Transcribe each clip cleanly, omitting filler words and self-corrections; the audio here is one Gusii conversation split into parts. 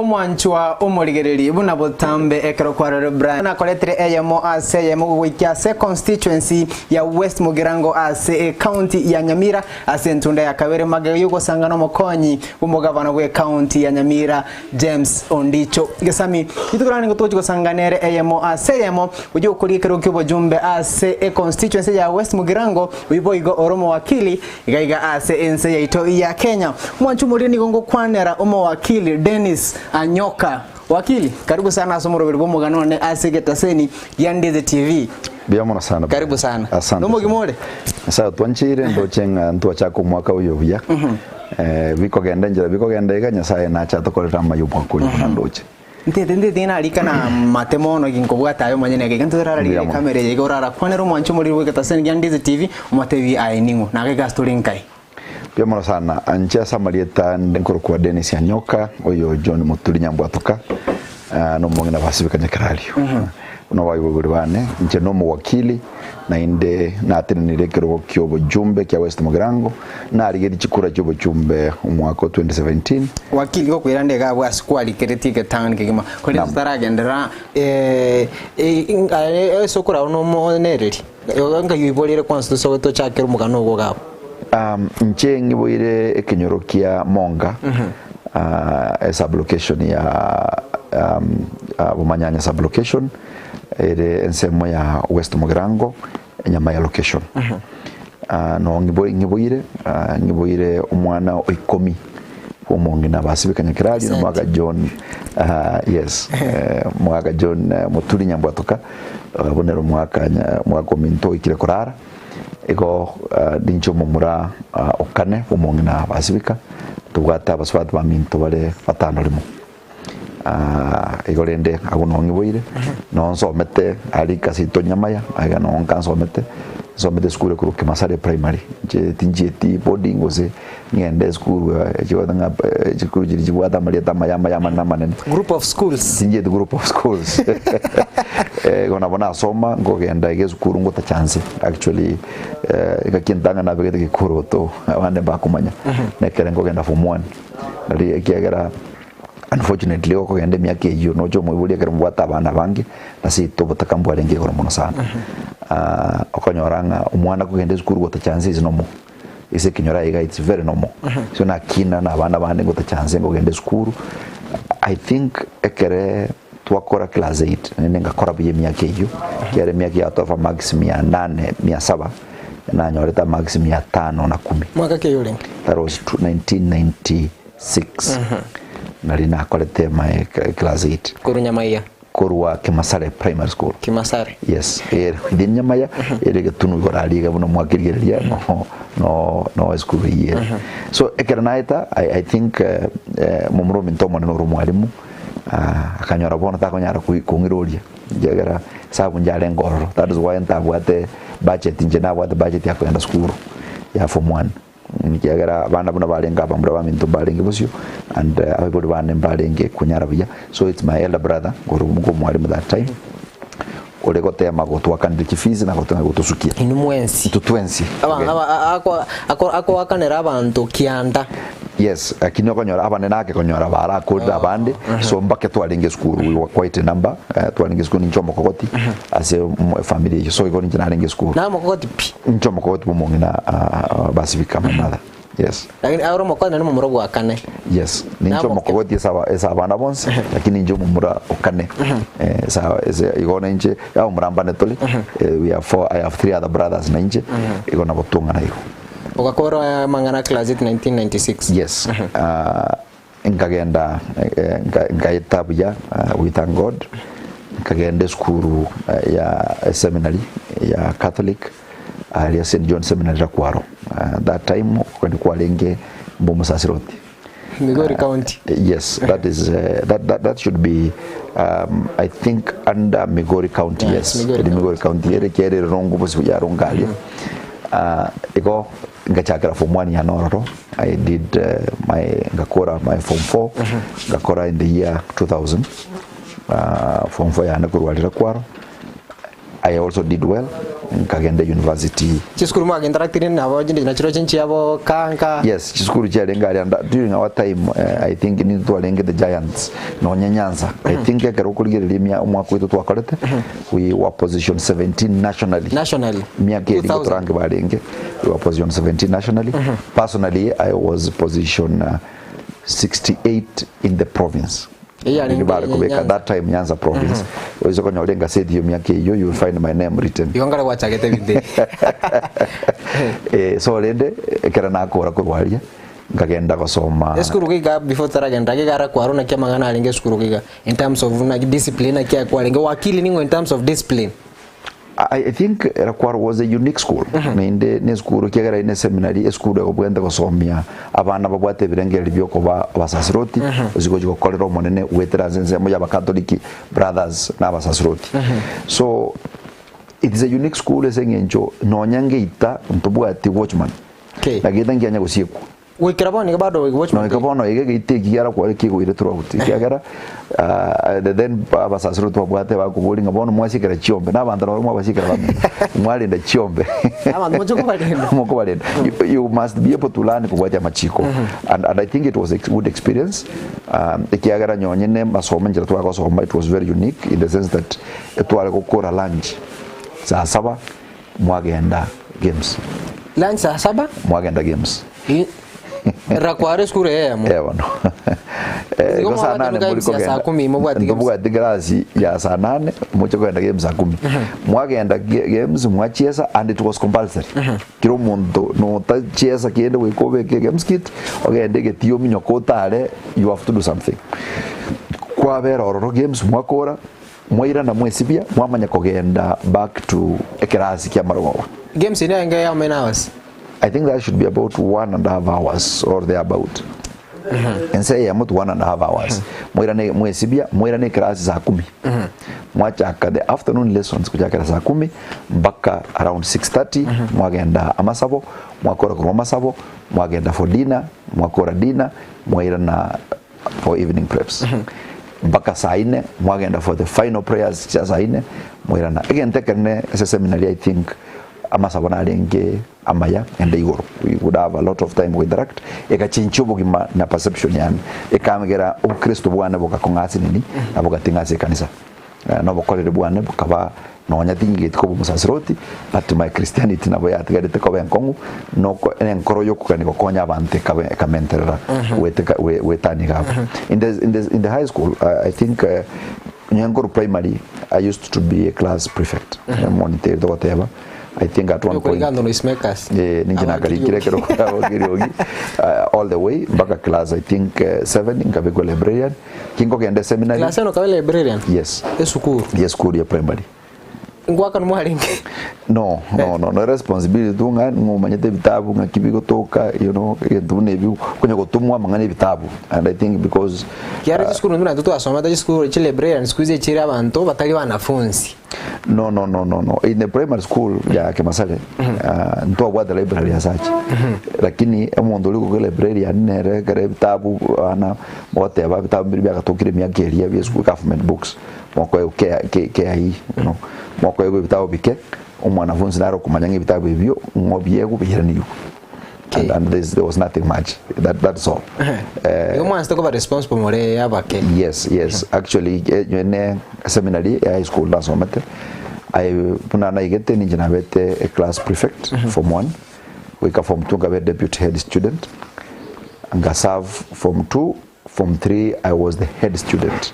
Omwanchwa omorigereria buna botambe ekero kwarorire Brian nakoretire eyemo ase eyemo gogoikia ase constituency ya West Mugirango ase ecounty ya Nyamira ase entunda ya kabere magega yogosangana omokonyi bw'omogabana bw'ecounty ya Nyamira James Ondicho Gesami. Rituko rane nigo togochia gosangana ere eyemo ase eyemo gochia gokoria ekerogo ki'obojumbe ase econstituency ya West Mugirango oyio boigo ore omowakili Iga iga ase ense yaito ya Kenya. Omwancho omoria nigo ngokwanera omowakili Dennis Anyoka. Wakili, karibu sana ase omoroberi bw'omogano one ase egetaseni gia Ndizi TV. Mbuya mono sana. Karibu sana. Asante. Nomogima ore? Nyasaye otwancheire ndoche ng'a ntwachaka omwaka oyo buya. Eh, bikogenda enchera bikogenda iga Nyasaye nache atokorere amaya omwaka oyo buna ndoche. Ntete ntete narika na mate mono ginkobwata aye omonyene iga iga ntorararigereria Mbuya mono. ekamera eye iga orarakwanere omwancho omoriri bw'egetaseni gia Ndizi TV omotebie aye ning'o naga egasi tore nkai. Mbuya mono sana. Inche ase amarieta nde nkorokwa Dennis Anyoka, oyo John Moturi Nyambwatoka, ah, na omong'ina Basibika Nyakerario. Buna abaibori bane, inche nomowakili, naende natenenire ekerogo ki'obochumbe kia West Mugirango, narigerie chikura chi'obochumbe omwaka o 2017. Wakili gokoira nde iga abwo ase kwarigeretie egetown kegima, korende Naam. totaragenderera aye ase okorarwa nomonereri, nkai oiborere kwanza tosoke tochakere omogano ogo iga abwo. Inche ng'iboire ekenyoro kia Monga, esub-location ya Bomanyanya sub-location, ere ensemo ya West Mugirango, Enyamaya location. Noo ng'iboire, ng'iboire omwana o ikomi bw'omong'ina Basibika Nyakerario na omwaka John, yes, omwaka John Moturi Nyambwatoka, abwo nere omwaka omwaka ominto oikire korara. Igo ninche omomura o kane bw'omong'ina Basibika, tobwate abasubati baminto bare batano rimo. Igo rende agwo noo ng'iboire, noo nsomete aria Kasito Nyamaya, aiga noo nka nsomete, nsomete esukuru ekorokwa Kimasare Primary, inche tinchieti boarding gose ng'ende esukuru echigoeta ng'a chisukuru chiria chibwate amarieta amaya amaya amanene amanene. Group of schools. Tinchieti group of schools igo nabo nasoma nkogenda iga esukuru ngotachanse actually engaki entang'ani nabegete gekoroto abande mbakomanya, nekere nkogenda form one, nari ekiagera Unfortunately okogenda emiaka eyio noche omoibori ekero mobwate abana abange ase intwe obotaka mbwarenge igoro mono sana. Okonyora ng'a omwana kogenda esukuru gotachanse is normal ase ekenyoro aye iga it's very normal. So nakina na abana bande ngotachanse ngogenda esukuru I think ekere twakora class eight naende ngakora buya emiaka eyio ekiagera emiaka eyio yatofa marks mia nane mia saba nanyorete amarks mia tano na kumi. Mwaka ki oyio orenge? That was 1990. 6 nari nakorete my class 8 Korwa Nyamaiya. korwa Kimasare Primary School. Kimasare. Yes, ere within Nyamaya ere getunu igoro aria iga buna mwakerigereria no no no esukuru eyio ere. So ekero naeta I, I think eh, eh, momura ominto omonene ore omwalimu ah, akanyora bono takonyara koi- kong'iroria ekiagera esabu njarenge ororo that is why ntabwate budget inche nabwate budget ya kogenda sukuru ya form one. Ekiagera abana buna barenge abamura baminto mbarenge bosio and abaibori bane mbarenge konyara buya so it's my elder brother ore omwalimu that time ore gotema gotwakanera chifees na gotema gotosukia. Inwe mwensi. Intwe twensi. Akoakanera abanto kianda. Yes, lakini okonyora abanene ake konyora barakorire abande so mbake twarenge esukuru we were quite a number twarenge esukuru ninche omokogoti ase efamiri eyio so igo ninche narenge esukuru. Naye omokogoti pi. Inche omokogoti bw'omong'ina Basibika my mother. Yes. Lakini ore omokogoti naende omomura bwakane. Yes, ninche Namoke. omokogoti ase aba- ase abana bonsi, lakini inche omomura okane. Eh, ase aba- ase igo na inche abamura mbane tore, eh, we are four, I have three other brothers na inche, igo nabo twong'ana igo. Ogakora amang'ana class 8 1996. Yes. Ah, Nkagenda nkaeta buya we thank God, nkagenda esukuru ya seminary ya Catholic aria St John Seminary Rakwaro, that time okogenda kwarenge mba omosasiroti. Migori County. Yes, that is that, that, that should be um, I think under Migori County, Yeah, yes. it's Migori Eri Migori County ere kiere rongo bose yaronga aria. Igo Ngachakera form one yane ororo, I did my ngakora my form four, ngakora in the year 2000, form four yane korwa riria kwaro. I also did well nkagenda university. Chisukuru mwaginteractire nabo chinde nachiroche nchiabo kanka. Yes, chisukuru chiarenge aria nda during our time eh, I think nintwe twarenge the giants nonye Nyanza. I think ekero okorigereria emia omwaka oito twakorete we were position 17 nationally. Nationally. Miaka eria 2000. gotorange barenge we were position 17 nationally. Personally I was position uh, 68 in the province. Eyio arenge Nigo bare kobeka Nyanza. that time Nyanza province. Oise konyora engaseti eyio miaka eyio you will find my name written. Igo nkare gwachagete ebinto ebi. Eh, so rende ekero nakora korwa aria nkagenda gosoma Esukuru giga before taragenda giga ara kwarwa naki amang'ana arenge esukuru giga in terms of naki discipline naki akwarenge wakili ning'o in terms of discipline. I, I think Rakwaro was a unique school naende ne esukuru ekiagera ere ne seminary esukuru egobwente gosomia abana babwate ebirengererio biokoba abasasiroti gose gochi gokorera omonene goetera ase ensemo ya abakatoliki brothers na abasasiroti so it is a unique school ase eng'encho nonya ngeita ntobwati watchman Okay. na geita nkianya gosiekwa Goikera bono iga bado watchman Noika bono iga egeita eki giarakwa kegoire throughout ekiagera ah, the then abasasiroti twabwate bakoboria ng'a bono mwasiekera chiombe na abanto nabo mwabasiekera bamino mwarenda chiombe Abanto moche kobarenda. mokobarenda you, you must be able to learn kobwatia amachiko and, and I think it was a good experience um, ekiagera nyonye ne masomo enchera twagosoma it was very unique in the sense that etware gokora lunch saa saba mwagenda games Lunch saa saba mwagenda games Rakware esukuru eyemo. Eh, bono. Eh, Igo igo saa mwabwate nane games muri ya saa kogenda. kumi, mobwate games. Ntobwate class ya saa nane moche kogenda games saa kumi. Mwagenda games mwachiesa and it was compulsory. Kira omonto notachiesa kende goika obeke games kit ogende egetii ominyoke otare you have to do something. Kwabera ororo games mwakora mwairana mwesibia mwamanya kogenda back to ekerasi kia marogoba. Games ine yarenge how many hours? I think that should be about one and a half hours or thereabout. Ense eyemo to one and a half hours. Moirane mwesibia, moirane ekerasi saa kumi. Mwachaka the afternoon lessons kuchakera saa kumi mpaka around 6:30 mwagenda amasabo, mwakora korwa amasabo, mwagenda for dinner, mwakora dinner, mwairana for evening preps. Mpaka saa ine mwagenda for the final prayers chia saa ine mwairana. Egento ekenene ase seminary I think Amasabo narenge amaya ende igoro, we would have a lot of time go interact, egachinchia obogima na perception yane, ekamegera obokristo bwane bogakong'a ase nini na bogating'a ase ekanisa. Na obokoreri bwane bokaba nonya tingigeti koba omosasiroti but my Christianity nabo yatigarete koba enkong'u noko enkoro yokogania gokonya abanto ekaba ekamenterera goeteka goetania iga abwo. In the in the in the high school I think Onye nkorwa primary I used to be a class prefect monitor togoteba I think at one point Okorika noise makers. Eh, ninche nakarikire ekero kiriogi all the way mpaka class I think 7 nkabekwa librarian kinkogenda seminary Class 7 okabe librarian? Yes. Esukuru? Yes, school ya primary. Ngwakanu mwarenge? No, no, no, no responsibility tu ng'a ng'omanyete ebitabu ng'aki bigotoka you know egento buna ebio konya gotomwa amang'ana ebitabu and I think because Kiaro chisukuru intwe naintwe twasomete chisukuru chi librarian siku hizi echire abanto batari banafunzi. No, no, no, no, no. In the primary school ya Kemasare uh, ntwabwate library ase ache lakini omonto oria okoka librarian nere ekero ebitabu abana mogoteba ebitabu mbiri biagatokire emiaka eria bia esukuru government books mokoegwa KIE you know mokoegwa ebitabu bike omwanafunzi nare okomanya ng'a ebitabu ebio ng'o biegwa biiranigwe and, and there's, there was nothing much that, that's all eh, igo mwanchete koba responsible more abake yes yes actually eh, ne seminary ya high school nasomete I buna naigete ninche nabete a class prefect mm -hmm. form 1 goika form 2 nkabe deputy head student ngaserve form 2 Form 3 I was the head student.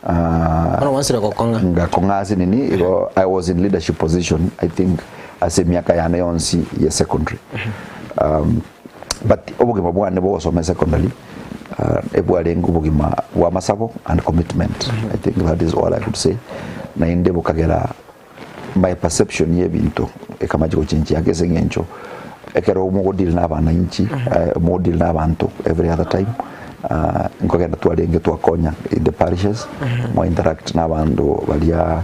Ah, Bono gwansire gokong'a. ngakong'a ase nini igo I was in leadership position I think ase emiaka yane yonsi ya secondary. Um, but obogima bwane bogosoma secondary uh, ebwarenge obogima bwa amasabo and commitment. I think that is all I could say. Naende bokagera my perception y'ebinto ekamache gochenchia ake ase eng'encho ekero mogodeal na abananchi eh, mogodeal na abanto every other time ah, nkogenda twarenge twakonya in the parishes mwa interact na abanto baria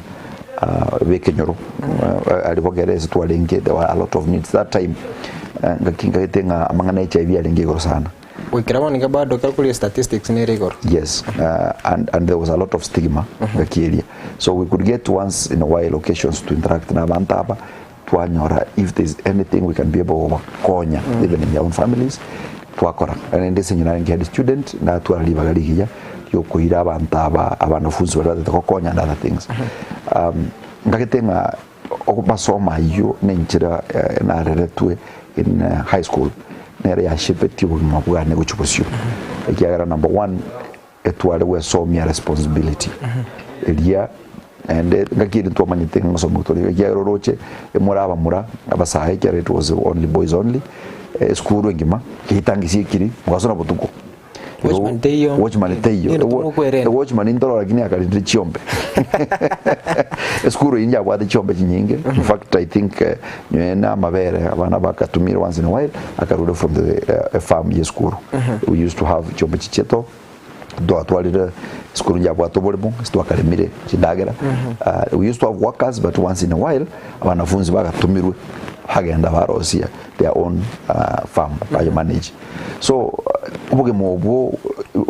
ah, b'ekenyoro eh, aria bogere ase twarenge there were a lot of needs that time eh, ngaki nkagete ng'a amang'ana ya HIV arenge igoro sana. Goikera bono iga bado ekero kore statistics nere igoro. Yes, uh, and, and there was a lot of stigma ngaki eria. So we could get once in a while occasions to interact na abanto aba twanyora if there is anything we can be able kobakonya even in their own families twakora. Rende ase eng'encho narenge head student natwara ribaga rigiya riokoira abanto aba abanafunzi baria batagete gokonya and other things. Nkagete ng'a Ogomasoma ayio nenchera nareretwe in high school nere yashepetie obogima bwane gochia bosio ekiagera number one etware gwesomia responsibility eria naende ngaki eri ntwamanyete ng'a ngosoma tore ekiagera oroche emore abamura abasae ekiagera it was only boys only esukuru engima geitangisia ekiri mogaso na botuko. Watchman teiyo. Watchman teiyo. Ninde timokoerenda. Watchman ntorora lakini akarindire chiombe. Esukuru eyio njabwate chiombe chinyinge. In fact I think eh, nyoe na amabere abana bakatumire once in a while akarure from the eh, farm ye esukuru. We used to have chiombe chichieto twatwarire esukuru njabwate oboremo ase twakaremire chindagera. Ah, we used to have workers but once in a while abanafunzi bagatumirwe bagenda barosia their own uh, farm baye manage so obogima obwo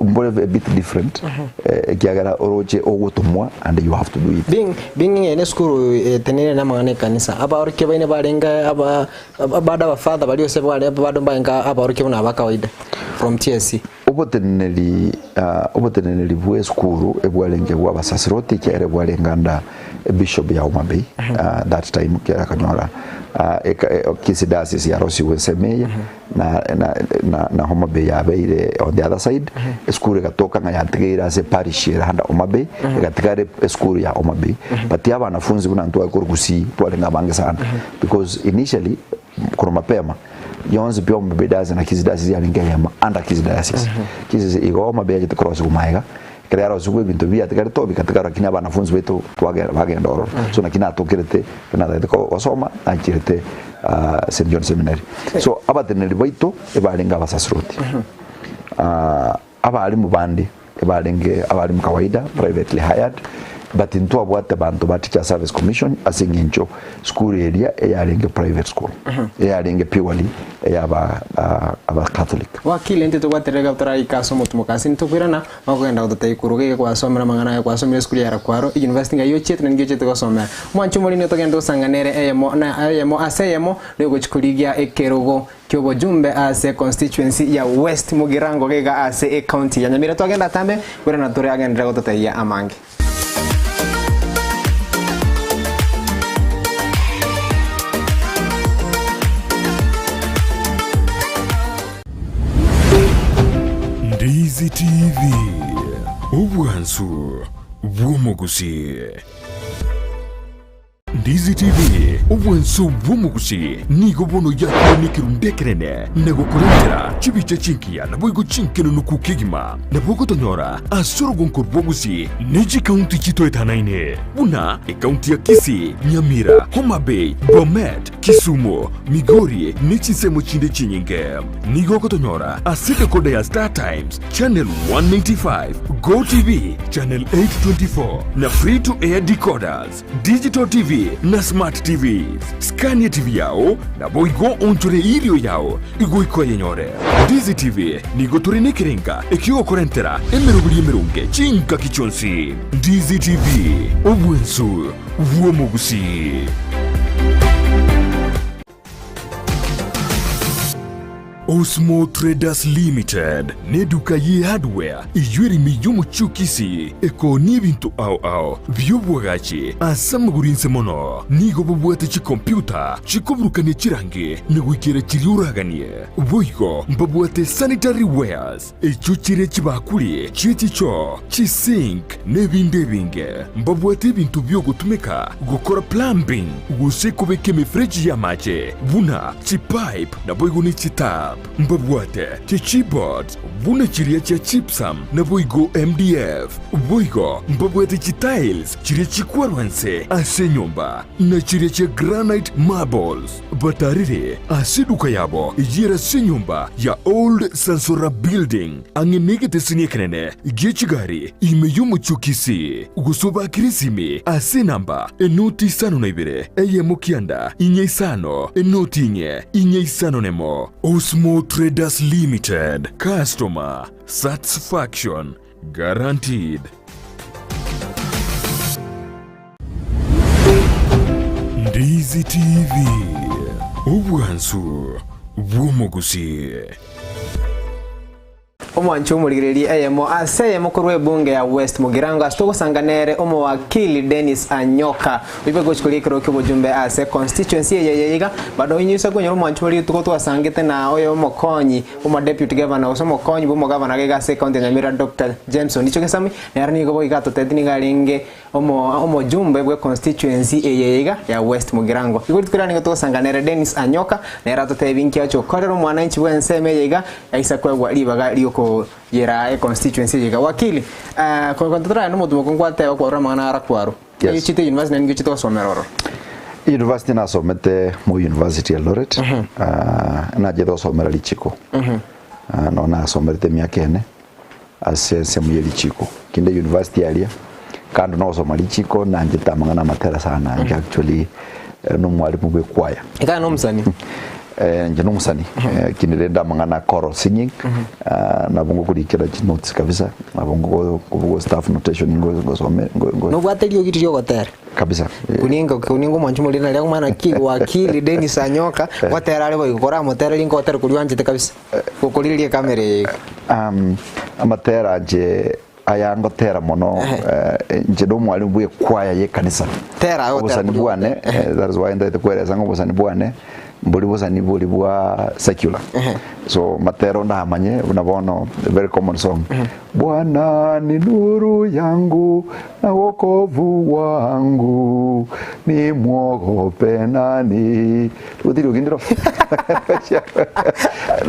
mbore a bit different eh, ekiagera oroche ogotomwa and you have to do it Being being ng'ene esukuru etenenire na amang'ana ekanisa abaorokia baine barenge aba aba- bado abafather baria gose bare bado mbarenge abaorokia buna aba kawaida from TSC. Oboteneneri ah, oboteneneri bwa esukuru ebwarenge bwa abasaserdoti ekiagera ebwarenge under ebishop ya Homa Bay ah, that time ekiagera akanyora ah, eka- eh, Kisii diocese yarosiwe ensemo eye na, na, na, na Homa Bay yabeire on the other side esukuru egatoka ng'a yatigeire ase parish ere under Homa Bay egatiga ere esukuru ya Homa Bay but abanafunzi buna ntware korwa Gusii twarenge abange sana because initially korwa mapema yonsi pi Homa Bay diocese na Kisii diocese yarenge eyemo under Kisii diocese Kisii igo Homa Bay yachete korosigwa magega ekero yarosigwe ebinto biatigarete oo bigatigara lakini abanafunzi baito twage bagenda ororo so naki natokerete ekero natagete gosoma nachiirete St John Seminary so abateneneri baito ebarenge abasaserdoti Abalimu bande ebarenge abalimu kawaida, privately hired, but ntwabwate abanto ba Teacher Service Commission ase eng'encho sukuru eria eyarenge private school, eyarenge purely eya aba aba Catholic. Wakili intwe tobwate riga toraika ase omotumoka ase ntokoirana bakogenda gototebia korwa iga gwasomera amang'ana aya gwasomire esukuru ya Rakwaro university ng'ai ochiete na ninki ochiete gosomera. Mwanche omorino togende tosangane ere eyemo na eyemo ase eyemo nigo ogochia korigia ekerogo ki'obojumbe ase constituency ya West Mugirango gaiga ase ecounty ya Nyamira. Twagenda atambe bwera na tore agenderere gototebia amange. Ndizi TV, obwansu bw'omogusii. Ndizi TV, obwanso bw'omogusi, nigo bono yakire nekerundu ekenene na gokorentera chibicha chingiya naboigo chinkenunuku kegima. Nabo ogotonyora ase orogonko rw'obogusi ne chikaunti chitoetanaine buna ekaunti ya Kisii, Nyamira, Homa Bay, Bomet, Kisumu, Migori ne chinsemo chinde chinyinge. Nigo ogotonyora ase decoder ya Star Times Channel 195, Go TV Channel 824 na Free to Air decoders. Digital TV na Smart TVs. Skania TV yao naboigo onchore irio yao igoika oyenyore. Ndizi TV nigo tore nekerenga ekiogokorentera emeroberi emeronge chingaki chionsi. Ndizi TV, obwensu bw'omogusii. Osmo Traders Limited neduka ye hardware eyio ere ime y'omochie o Kisii ekoonia ebinto ao ao bi'obwagachi ase amagoro inse mono. Nigo bobwate chikompiuta chikoburukania chirangi na goikera chiria oraganie. Boigo mbabwate sanitary wares echio chire chibakuri chie chichoo, chisink na ebinde ebinge. Mbabwate ebinto bi'ogotumeka gokora plumbing gose kobeka emefereji y'amache buna chipipe naboigo ne chitap. Mbabwate chichipboards buna chiria chia gypsum naboigo MDF. Boigo mbabwate chitiles chiria chikwarwa nse ase enyomba na chiria chia granite marbles. Batarire ase eduka yabo eyio ere ase enyomba ya Old Sansora Building, ang'e negeteseni ekenene gie chigari ime y'omochie o Kisii, gose obakere esimi ase enamba enoti isano na ibere, eyemo kianda, inye isano, enoti inye, inye isano nemo. Osmo Traders Limited, Customer Satisfaction Guaranteed. Ndizi TV, obwansu bw'omogusii. Omwanchi omorigereria eyemo ase eyemo korwa ebunge ya West Mugirango ase togosanga nere omowakili Dennis Anyoka oibe gochi koria ekerogo ki'obojumbe ase constituency eye eye iga bado inye konyora omwanchi oria rituko twasangete na oyo omokonyi omo deputy governor gose omokonyi bwa omogavana iga ase ecounty ya Nyamira Doctor James Ondicho Gesami nere nigo boigo atotebeti nigo arenge Omo omojumbe bwe constituency eye iga ya West Mugirango. Igo rituko riria nigo togosanga nere Dennis Anyoka, nere atotebi inki ache gokorera omwananchi bwe ensemo eye iga aisa koegwa ribaga riokoyera e constituency eye iga. Wakili, eh, ko totoragenda omotumo nkwateba kwarora amang'ana ara kwarwa. Yes. Nigo ochete university naende nigo ochete gosomera ororo. University nasomete Moi University Eldoret, ah, nachete gosomera richiko. Ah, no nasomerete emiaka ene. Ase ensemo ye richiko. Kinde university aria, kando na gosoma richiko nanchete amang'ana amatera sana inche actually eh, nomwalimu bwe choir. Ekero nomosani. Eh, inche nomosani eh, kinde rende amang'ana choral singing ah, nabo ngokorikera chinotes kabisa nabo ngo ngo staff notation ngo ngosome ngo ngo Nobwate riogi riria ogotera. kabisa eh, Kuninga kuninga omwanchi moria naria omwana ki wakili Dennis Anyoka gotera are boigo koramotere ringo gotera koria oanchete kabisa. Gokorigereria ekamera eye iga. Um, amatera nche aya ngotera mono eh, nche nomwalimu bwe ekwaya ye ekanisa Tera aye gotera obosani koria bwane eh, that is why ntaete kweresa ng'a obosani bwane mbori bosani bori bwa secular so matero ndamanye buna bono a very common song Bwana ni nuru yangu na wokovu wangu nimwogope nani Gotiri ogindiro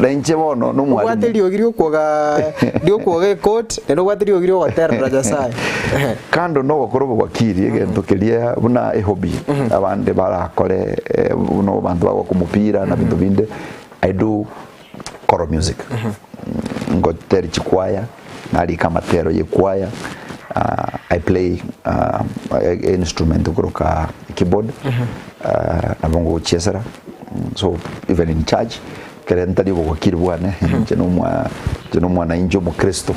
na inche bono Obwate nomwalimu riogi riokwoga riokwoga ekoti naende obwate riogi riogoterera Nyasaye. Ehe. Kando nogokora obowakiri egento keria buna ehobi abande barakore eh, buna abanto bagoaka omopira na binto binde I do choral music ngoteri chikwaya narika amatero ye choir uh, I play uh, instrument okoroka keyboard uh, nabo ngogochiesera so even in church kere ntari obogokiri bwane inche nomwa inche nomwananchi omokristo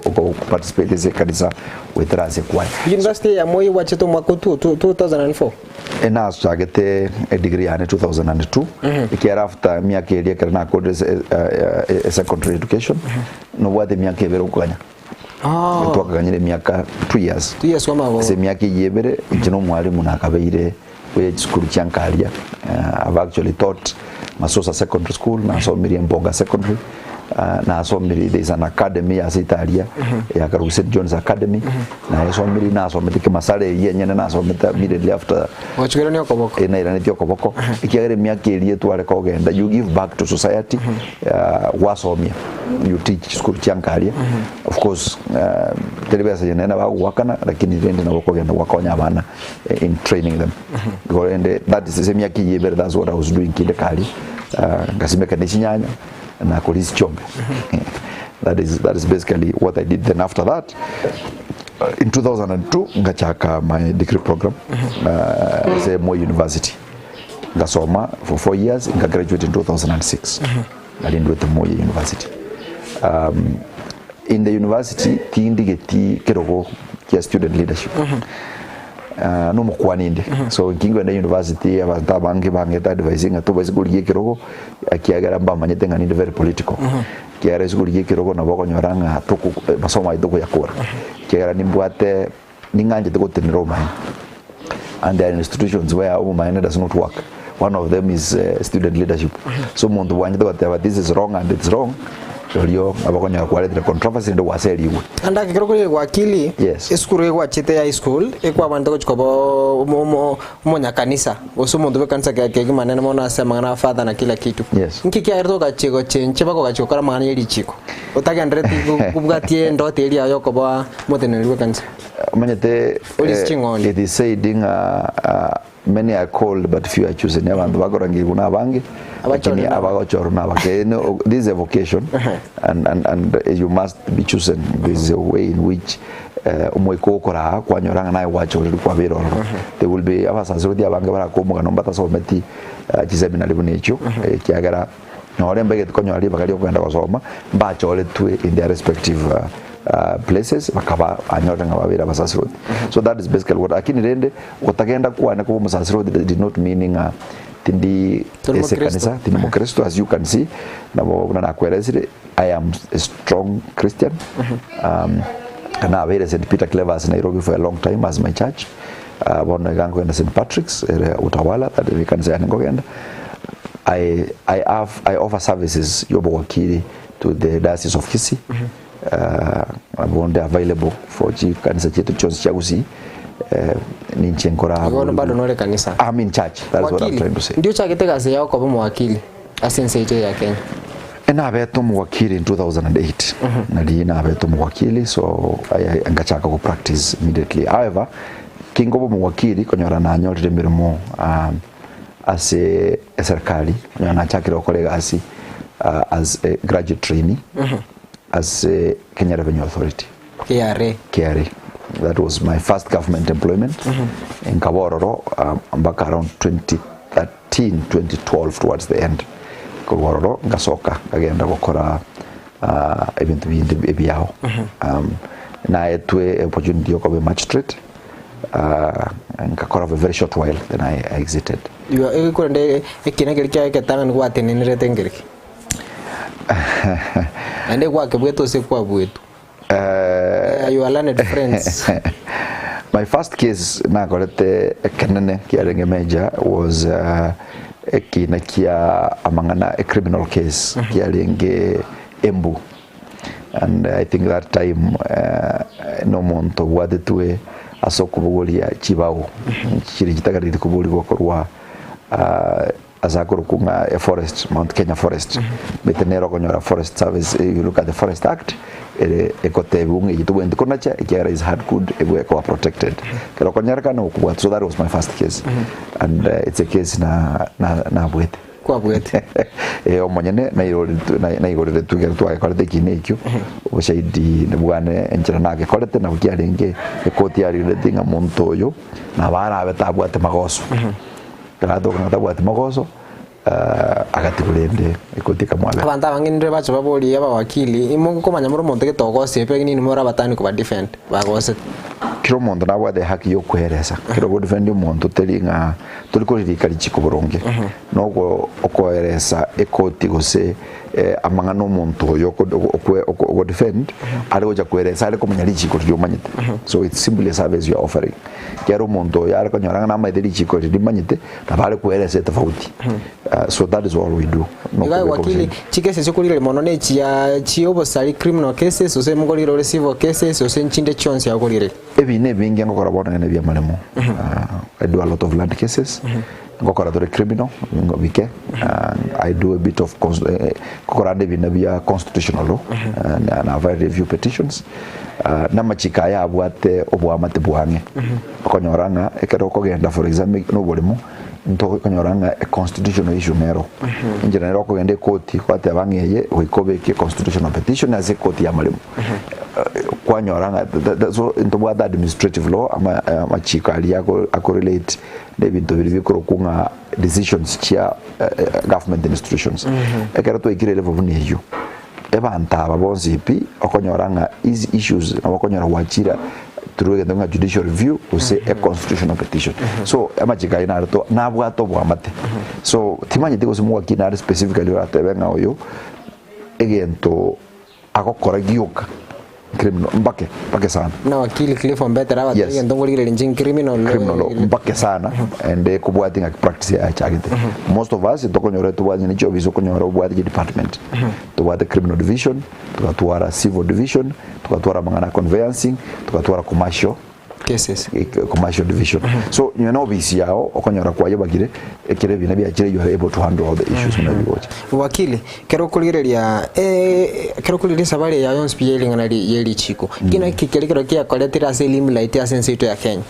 oko participate ase ekanisa goetera ase ekwaya. University ya Moi gwachete omwaka o 2004? Nachagete edegree yane 2002 ekiagera after emiaka eria ekero nakorire secondary education nobwate emiaka ebere okoganya twakaganyire emiaka 2 years 2 years kwamanya ase emiaka eyio ebere inche na omwalimu nakabeire bwe chisukuru chia nkaria I've actually taught Masosa secondary school nasomirie Mboga secondary nasomirie there is an academy ase itaria ya Karugu St John's Academy nayesomirie nasomete kimasare eyio enyene nasomete immediately after Gochikirania okoboko. eh, nairanetie okoboko ekiagera emiaka eria tware kogenda you give back to society gwasomia you teach chisukuru chia nkaria of course teri besa eye nene bagogoakana lakini rende nabo okogenda gwakonya abana in training them igo rende that is ase emiaka eyio ebere that's what I was doing kinde karia ngasimeka ne chinyanya na korisia chiombe that is that is basically what I did then after that in 2002 ngachaka my degree program ase Moi University ngasoma for 4 years nga graduate in 2006 nari ndwete Moi University um, in the university tindigeti kerogo kia student leadership Ah, nomokwani inde so nkingwenda university abanto abange bangete advice ng'a tobaise korigia ekerogo ekiagera mbamanyete ng'a ninde very political ekiagera ase korigia ekerogo nabo okonyora ng'a toko masomo aye tokoyakora ekiagera nimbwate ning'anchete gotenera obomaene and there are institutions where obomaene does not work one of them is student leadership so omonto bwanchete goteba this is wrong and it's wrong rirorio nabo okonyora kwaretire controversy naende gwaserigwe. Naende ekero kore gwakili Yes. esukuru egwachete ya high school ekwabante gochia koba omo- omo- omonyakanisa gose omonto bw'ekanisa ke- kegima nene mono ase amang'ana a father na kila kitu. Yes. Nki kiagerete ogachia gochenchia mpaka ogachia gokora amang'ana ye richiko otagendereti ko- kobwatia endoto eria yaye yokoba omoteneneri bw'ekanisa? Omanyete Orisia ching'ondi. it is said ng'a ah, Many are called but few are chosen. Abanto bakorangerigwa na abange Abachore lakini na abagochorwa na abake. No, this is a vocation and, and, and you must be chosen. There is a way in which eh, omoika okoraa kwanyora ng'a naye gwachorerwe kwabeire ororo. There will be abasasiroti abange barakwa omogano mbatasometi eh, chiseminary buna echio ekiagera nore mbegete konyora ribaga riokogenda gosoma mbachoretwe in their respective uh, places bakaba banyorire ng'a babeire abasasiroti. So that is basically what lakini rende gotagenda kwane koba omosasiroti did not mean ng'a tindi Tori ase mokristo. ekanisa tindi mokristo as you can see nabo buna nakweresire I am a strong Christian um, nabeire St Peter Clevers Nairobi for a long time as my church uh, bono iga nkogenda St Patrick's ere Utawala that is ekanisa yane nkogenda I, I have I offer services yobowakili to the Diocese of Kisii uh, nabo ndi available for chikanisa chietu chionsi chia Gusii eh, ninche nkora Igo bono bado nore kanisa. I'm in church that is what I'm Wakili, trying to say ndio chagete gasi yao koba mwakili ase ense yaito ya Kenya. Nabete omowakili in 2008 nari nabete omowakili so I, I, ngachaka go practice immediately however kingoba omowakili konyora nanyorire emirimo um, ase eserikali konyora nachakire gokora egasi uh, as a graduate trainee as a Kenya Revenue Authority KRA. KRA that was my first government employment nkaba ororo um, mpaka around 2013 2012 towards the end korwa ororo ngasoka ngagenda gokora uh, ebinto binde ebiao um, naetwe opportunity yokoba magistrate uh, nkakora for a very short while then I, I exited Igo egekorende ekina keri kiaye egetang'ani gwatenenerete nkereki? Naende gwakebwete ase kwabwetwe. uh, Your learned friends. My first case nakorete ekenene kiarenge major was uh, ekina kia amang'ana a criminal case kiarenge Embu and I think that time uh, nomonto obwatetwe ase okobogoria chibao chiri chitagariri koborigwa korwa uh, ase akorokwa ng'a e forest Mount Kenya forest bete nere okonyora forest service if you look at the forest act ere ekotebiwa ng'a eye tobwenereti konacha ekiagera is hard good ebwe ekoba protected ekero okonyarekana okobwata so that was my first case and uh, it's a case na na nabwete Kwabwete. Eh, omonyene nairoretwe nai- naigoreretwe ekero twagekorete ekina ekio oboshahidi bwane enchera nagekorete nabo kiarenge ekoti yarigeretie ng'a monto oyo nabo arabe tabwate magoso ekero atoka ng'a tabwati magoso ah, agatigwa rende ekoti ekamwabera Abanto abange ninde bache baborie abawakili, imo nkomanya more omonto gete ogosie pengine inwe more abatani koba defend bagosete. Kera omonto nabwate ehaki y'okoeresa. Kera ogodefend omonto teri ng'a tori koririka richiko boronge. Nogo okoeresa ekoti gose eh, amang'ana omonto oyo oko- okwe- oko- ogodefend are gocha koeresa are komanya richiko riria omanyete. So it's simply a service you are offering. Ekiagera omonto oyo are konyora ng'a namaete richiko riria rimanyete, nabo are koeresa etofauti. Ah, so that is all we do. Iga Nokobeka wakili obosaidi. chikesi chikorire mono ne chia chiobosari criminal cases gose mokorire ore civil cases gose nchinde chionsi akorire. Ebi nebinge ngokora bono ng'a nebiamaremo. Ah, I do a lot of land cases. Ngokora tore criminal bingo bike. Ah, I do a bit of cons- eh, ngokora ande ebina bia constitutional law Ah, na, na very review petitions. Ah, namachiko aya abwate oboamate bwang'e. Okonyora ng'a ekero okogenda for example noboremo Ntokonyora ng'a e constitutional issue nero. Enchera nero okogenda ekoti gwateba ng'a eye goika obeke constitutional petition ase ekoti y'amaremo. Kwanyora ng'a tha- tha- so ntobwate administrative law ama amachiko aria ako akorelate na ebinto biria bikorokwa ng'a decisions chia government institutions. Ekero twaikire level buna eyio, Abanto aba bonsi pi okonyora ng'a these issues nabo okonyora gwachira through egento ng'a judicial review gose a constitutional petition. So amachiko ayio naro to nabwate oboamate. So timanyeti gose mogaki nare specifically oratebe ng'a oyo egento agokora gioka criminal mbake mbake sana. Buna wakili Cliff Ombetera abatebie Yes. egento nkorigereria inche criminal law. Criminal law mbake sana and ekobwati ng'aki practice yaye yachagete. Most of us tokonyora tobwate ne chiofisi okonyora obwate chidepartment. Tobwate criminal division, togatwara civil division, togatwara amang'ana a conveyancing, togatwara commercial Cases. commercial division. So onye na ofisi yao okonyora kwayebagire ekero ebina biachire you are able to handle all the issues buna bigocha. Wakili, ekero okorigereria ekero okorigereria esabari eye yonsi pi ye ring'ana ye richiko, kina ki keria kero kiakoretire ase limelight ase ense yaito ya Kenya?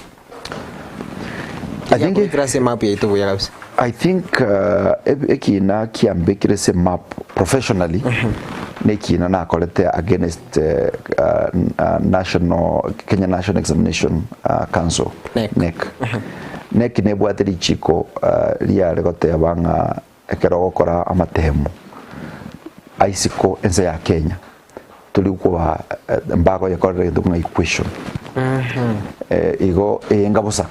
I think Kiakoretire ase emap yaito buya kabisa. I think uh, ekina kiambekire ase map professionally nekina nakorete against uh, uh, national Kenya National Examination uh, Council NEC. NEC. NEC nebwate richiko uh, riare goteba ng'a ekero ogokora amatemo aisiko ense ya Kenya. Tori koba mbagoyekorera egento buna equation. Igo enga bosa.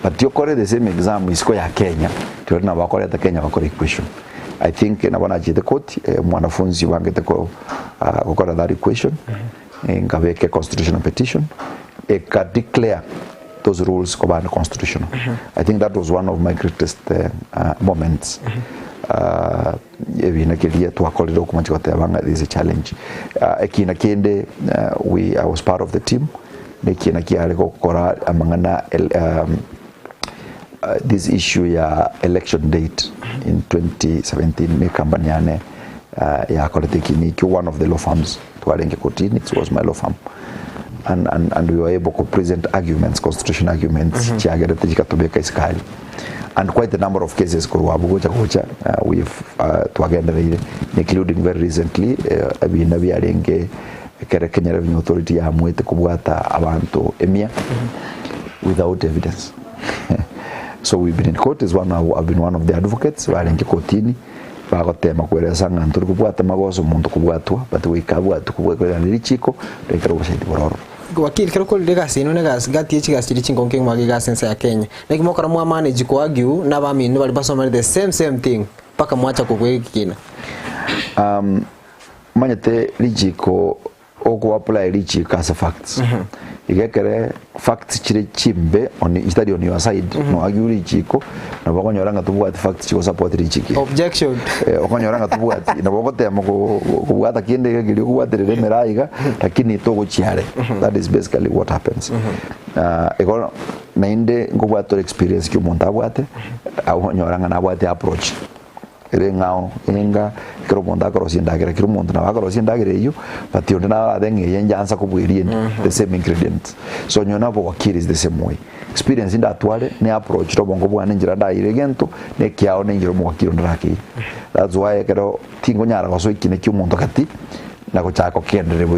But okore the same exam isiko ya Kenya, tiori nabo bakoreta Kenya bakore equation. I think nabo nachiete koti, mwanafunzi obangete ko gokora that equation, nkabeka constitutional petition, eka declare those rules koba unconstitutional. I think that was one of my greatest moments. Ebina keria twakorire okomochia goteba ng'a this is a challenge. Ekina kende we I was part of the team na ekina kiare gokora amang'ana this issue ya election date in 2017 ne company yane yakorete ekina ekio one of the law firms twarenge kotini it was my law firm and, and, and we were able to present arguments constitution arguments chiagerete chikatobeka isiko and quite a number of cases korwa abwo gocha gocha we've twagendereire including very recently ebina biarenge ekere Kenya Revenue Authority yaamwete kobwata abanto emia without evidence so we've been in court is one of, I've been one of the advocates barenge kotini bagotema kweresa ng'a ntori kobwata magoso omonto kobwatwa but goika abwatwe kobwekera richiko rekera obosaidi bororo. Wakili, kero okorire egasi eno negasi gati ye chigasi chiria chinkonge kegima egasi ense ya Kenya. Naki mokora mwa manage ko argue na abamino baria basomere the same same thing mpaka mwacha kobua ekina. Omanyete richiko oko apply richiko ase facts. Iga ekere facts chire chimbe on chitari on your side no argue richiko nabo okonyora ng'a tobwati facts chigo support richiko eri. Objection. Okonyora ng'a tobwati nabo ogotema ko kobwata kende iga keria okobwaterera emeraa iga lakini togochia are. That is basically what happens. Igo naende nkobwate ore experience ki omonto abwate, okonyora ng'a nabwate approach. Ere eng'ao enga ekero omonto akorosia endagera, kera omonto nabo akorosia endagera eyio, but onde naro arabe ng'a eye nyansa kobua eria ende, the same ingredients. So onye na obowakili is the same way. Experience ndatware, ne approach na obongo bwane enchera ndaire egento, na ekiao na enchera omowakili onde arakeire. That's why ekero tingonyara gosoa ekina kia omonto gati, na gochaka kogenderera bo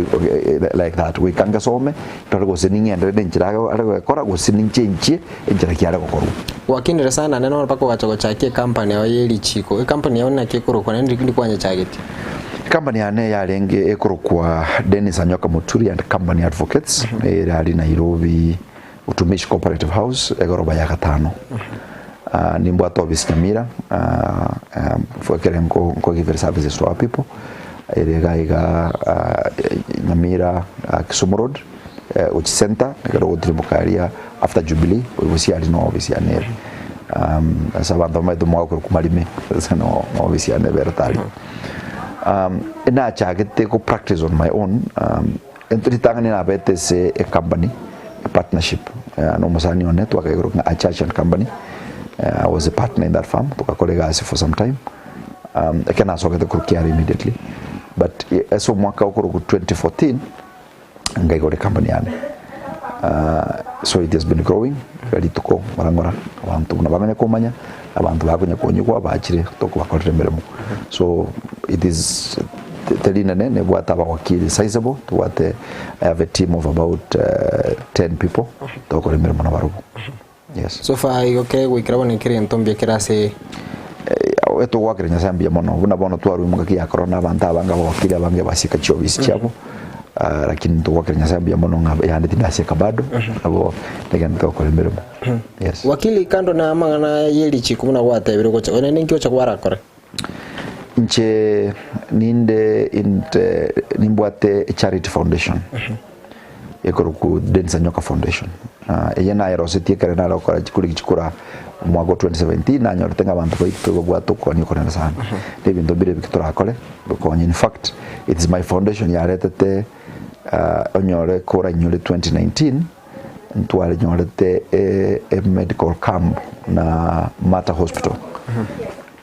like that, goika ngesome, ndore gose ning'enderere enchera are gokora gose ninchenchie enchera ki are gokorwa. Gwakinire sana naende bono mpaka ogacha gochakia ecompany yao ye richiko. Ecompany yao naki ekorokwa naende rikindi kwanyechageti? Ecompany yane yarenge ekorokwa Dennis Anyoka Muturi and Company Advocates, ere aria Nairobi Utumishi Cooperative House, egoroba ya gatano. Nimbwate office Nyamira, ekere nko give services to our people, ere iga iga Nyamira Kisumu Road. Gochia center ekero ogotirimboka aria after Jubilee gose aria no office yane ere. Ase abanto bamaete omwaka okorokwa Marime ase no office yane eberete aria. Nachagete go practice on my own ritang'ani nabete ase ecompany epartnership na omosani one twakaigorwa ng'a Achach and Company, I was a partner in that firm togakora egasi for some time ekero nasogete korwa KRA immediately but ase omwaka okorokwa 2014. Nkaigora ecompany yane so it has been growing kera rituko ng'ora ng'ora abanto buna bakonya komanya, abanto bakonya konyigwa bachire tokobakorera emeremo. So it is teri nene nebwate abawakili sizable tobwate I have a team of about 10 people togokora emeremo nabarobwo yes. So far igo kegoikera bono ekere egento mbuya kere ase. Etogoakera Nyasae mbuya mono, buna bono twarwa engaki ya korona abanto abange abawakili abange basieka chiofisi chiabo, lakini togoakera Nyasae mbuya mono ng'a yande tindasieka bado, nabo negento togokora emeremo, yes. Wakili kando na amang'ana ye richiko buna gwatebire gocha oye naende ninki ocha kwarakore? Inche ninde inte nimbwate echarity foundation. Ekorokwa Dennis Anyoka Foundation. Eye nayerosetie ekero nare gokora chikura chikura omwaka o 2017 nanyorete ng'a abanto baito babwate okogania okonene sana. Na ebinto mbire ebike torakore gokonya. In fact, it is my foundation yaretete onyore koranyore 2019 ntwarenyorete e medical camp na Mater Hospital.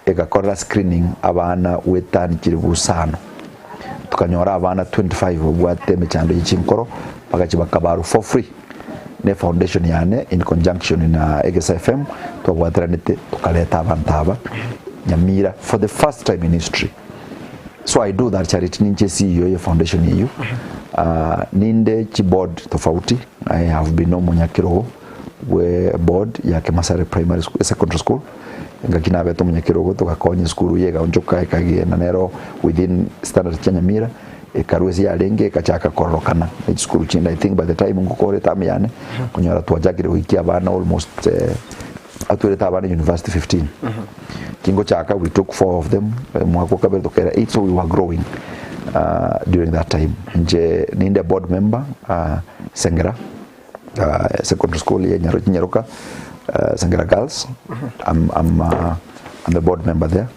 Egakorera screening abana goetania chilifu isano. Tokanyora abana 25 babwate emechando ye chinkoro bagachia bakabarwa for free ne foundation yane in conjunction na Egesa FM twabwateranete tokareta abanto aba Nyamira for the first time in history. So I do that charity ninche CEO ye foundation eyio. Ninde chiboard tofauti I have been omonyakerogo bwe board ya Kemasare Primary School, Secondary School. Engaki nabete omonyakerogo togakonya esukuru eye egaonchoka ekagenda nero within standard chia Nyamira. Ekarwa ase yarenge ekachaka kororokana ne chisukuru chinde I think by the time ngokora eterm yane konyora twachakire goikia abana almost eh, atwerete abana university 15 kingochaka we took four of them eh, mwaka o kabere tokaira eight so we were growing uh, during that time nche ninde board member uh, Sengera uh, secondary school ya Nyaro, Nyaroka uh, Sengera Girls I'm, I'm, uh, I'm a board member there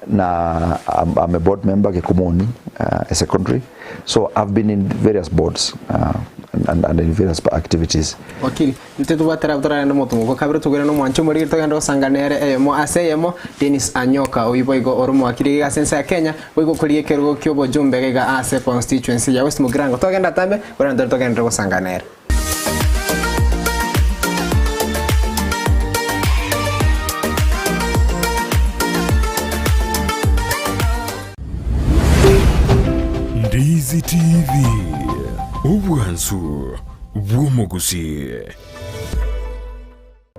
na I'm, I'm a board member Gikumoni uh, secondary so I've been in various boards uh, and, and, and in various activities Wakili, intwe tobwate rabo torarende omotomoko kabere togwere nomwancho omoriri togende gosanga nere eyemo ase eyemo Dennis Anyoka oyio boigo ore omowakiri iga ase ense ya Kenya boigo okoria ekerogo kia obojumbe iga iga ase constituency ya West Mugirango. Togende atambe korende tore togenderere gosanga nere. Ndizi TV, obwansu bw'omogusii.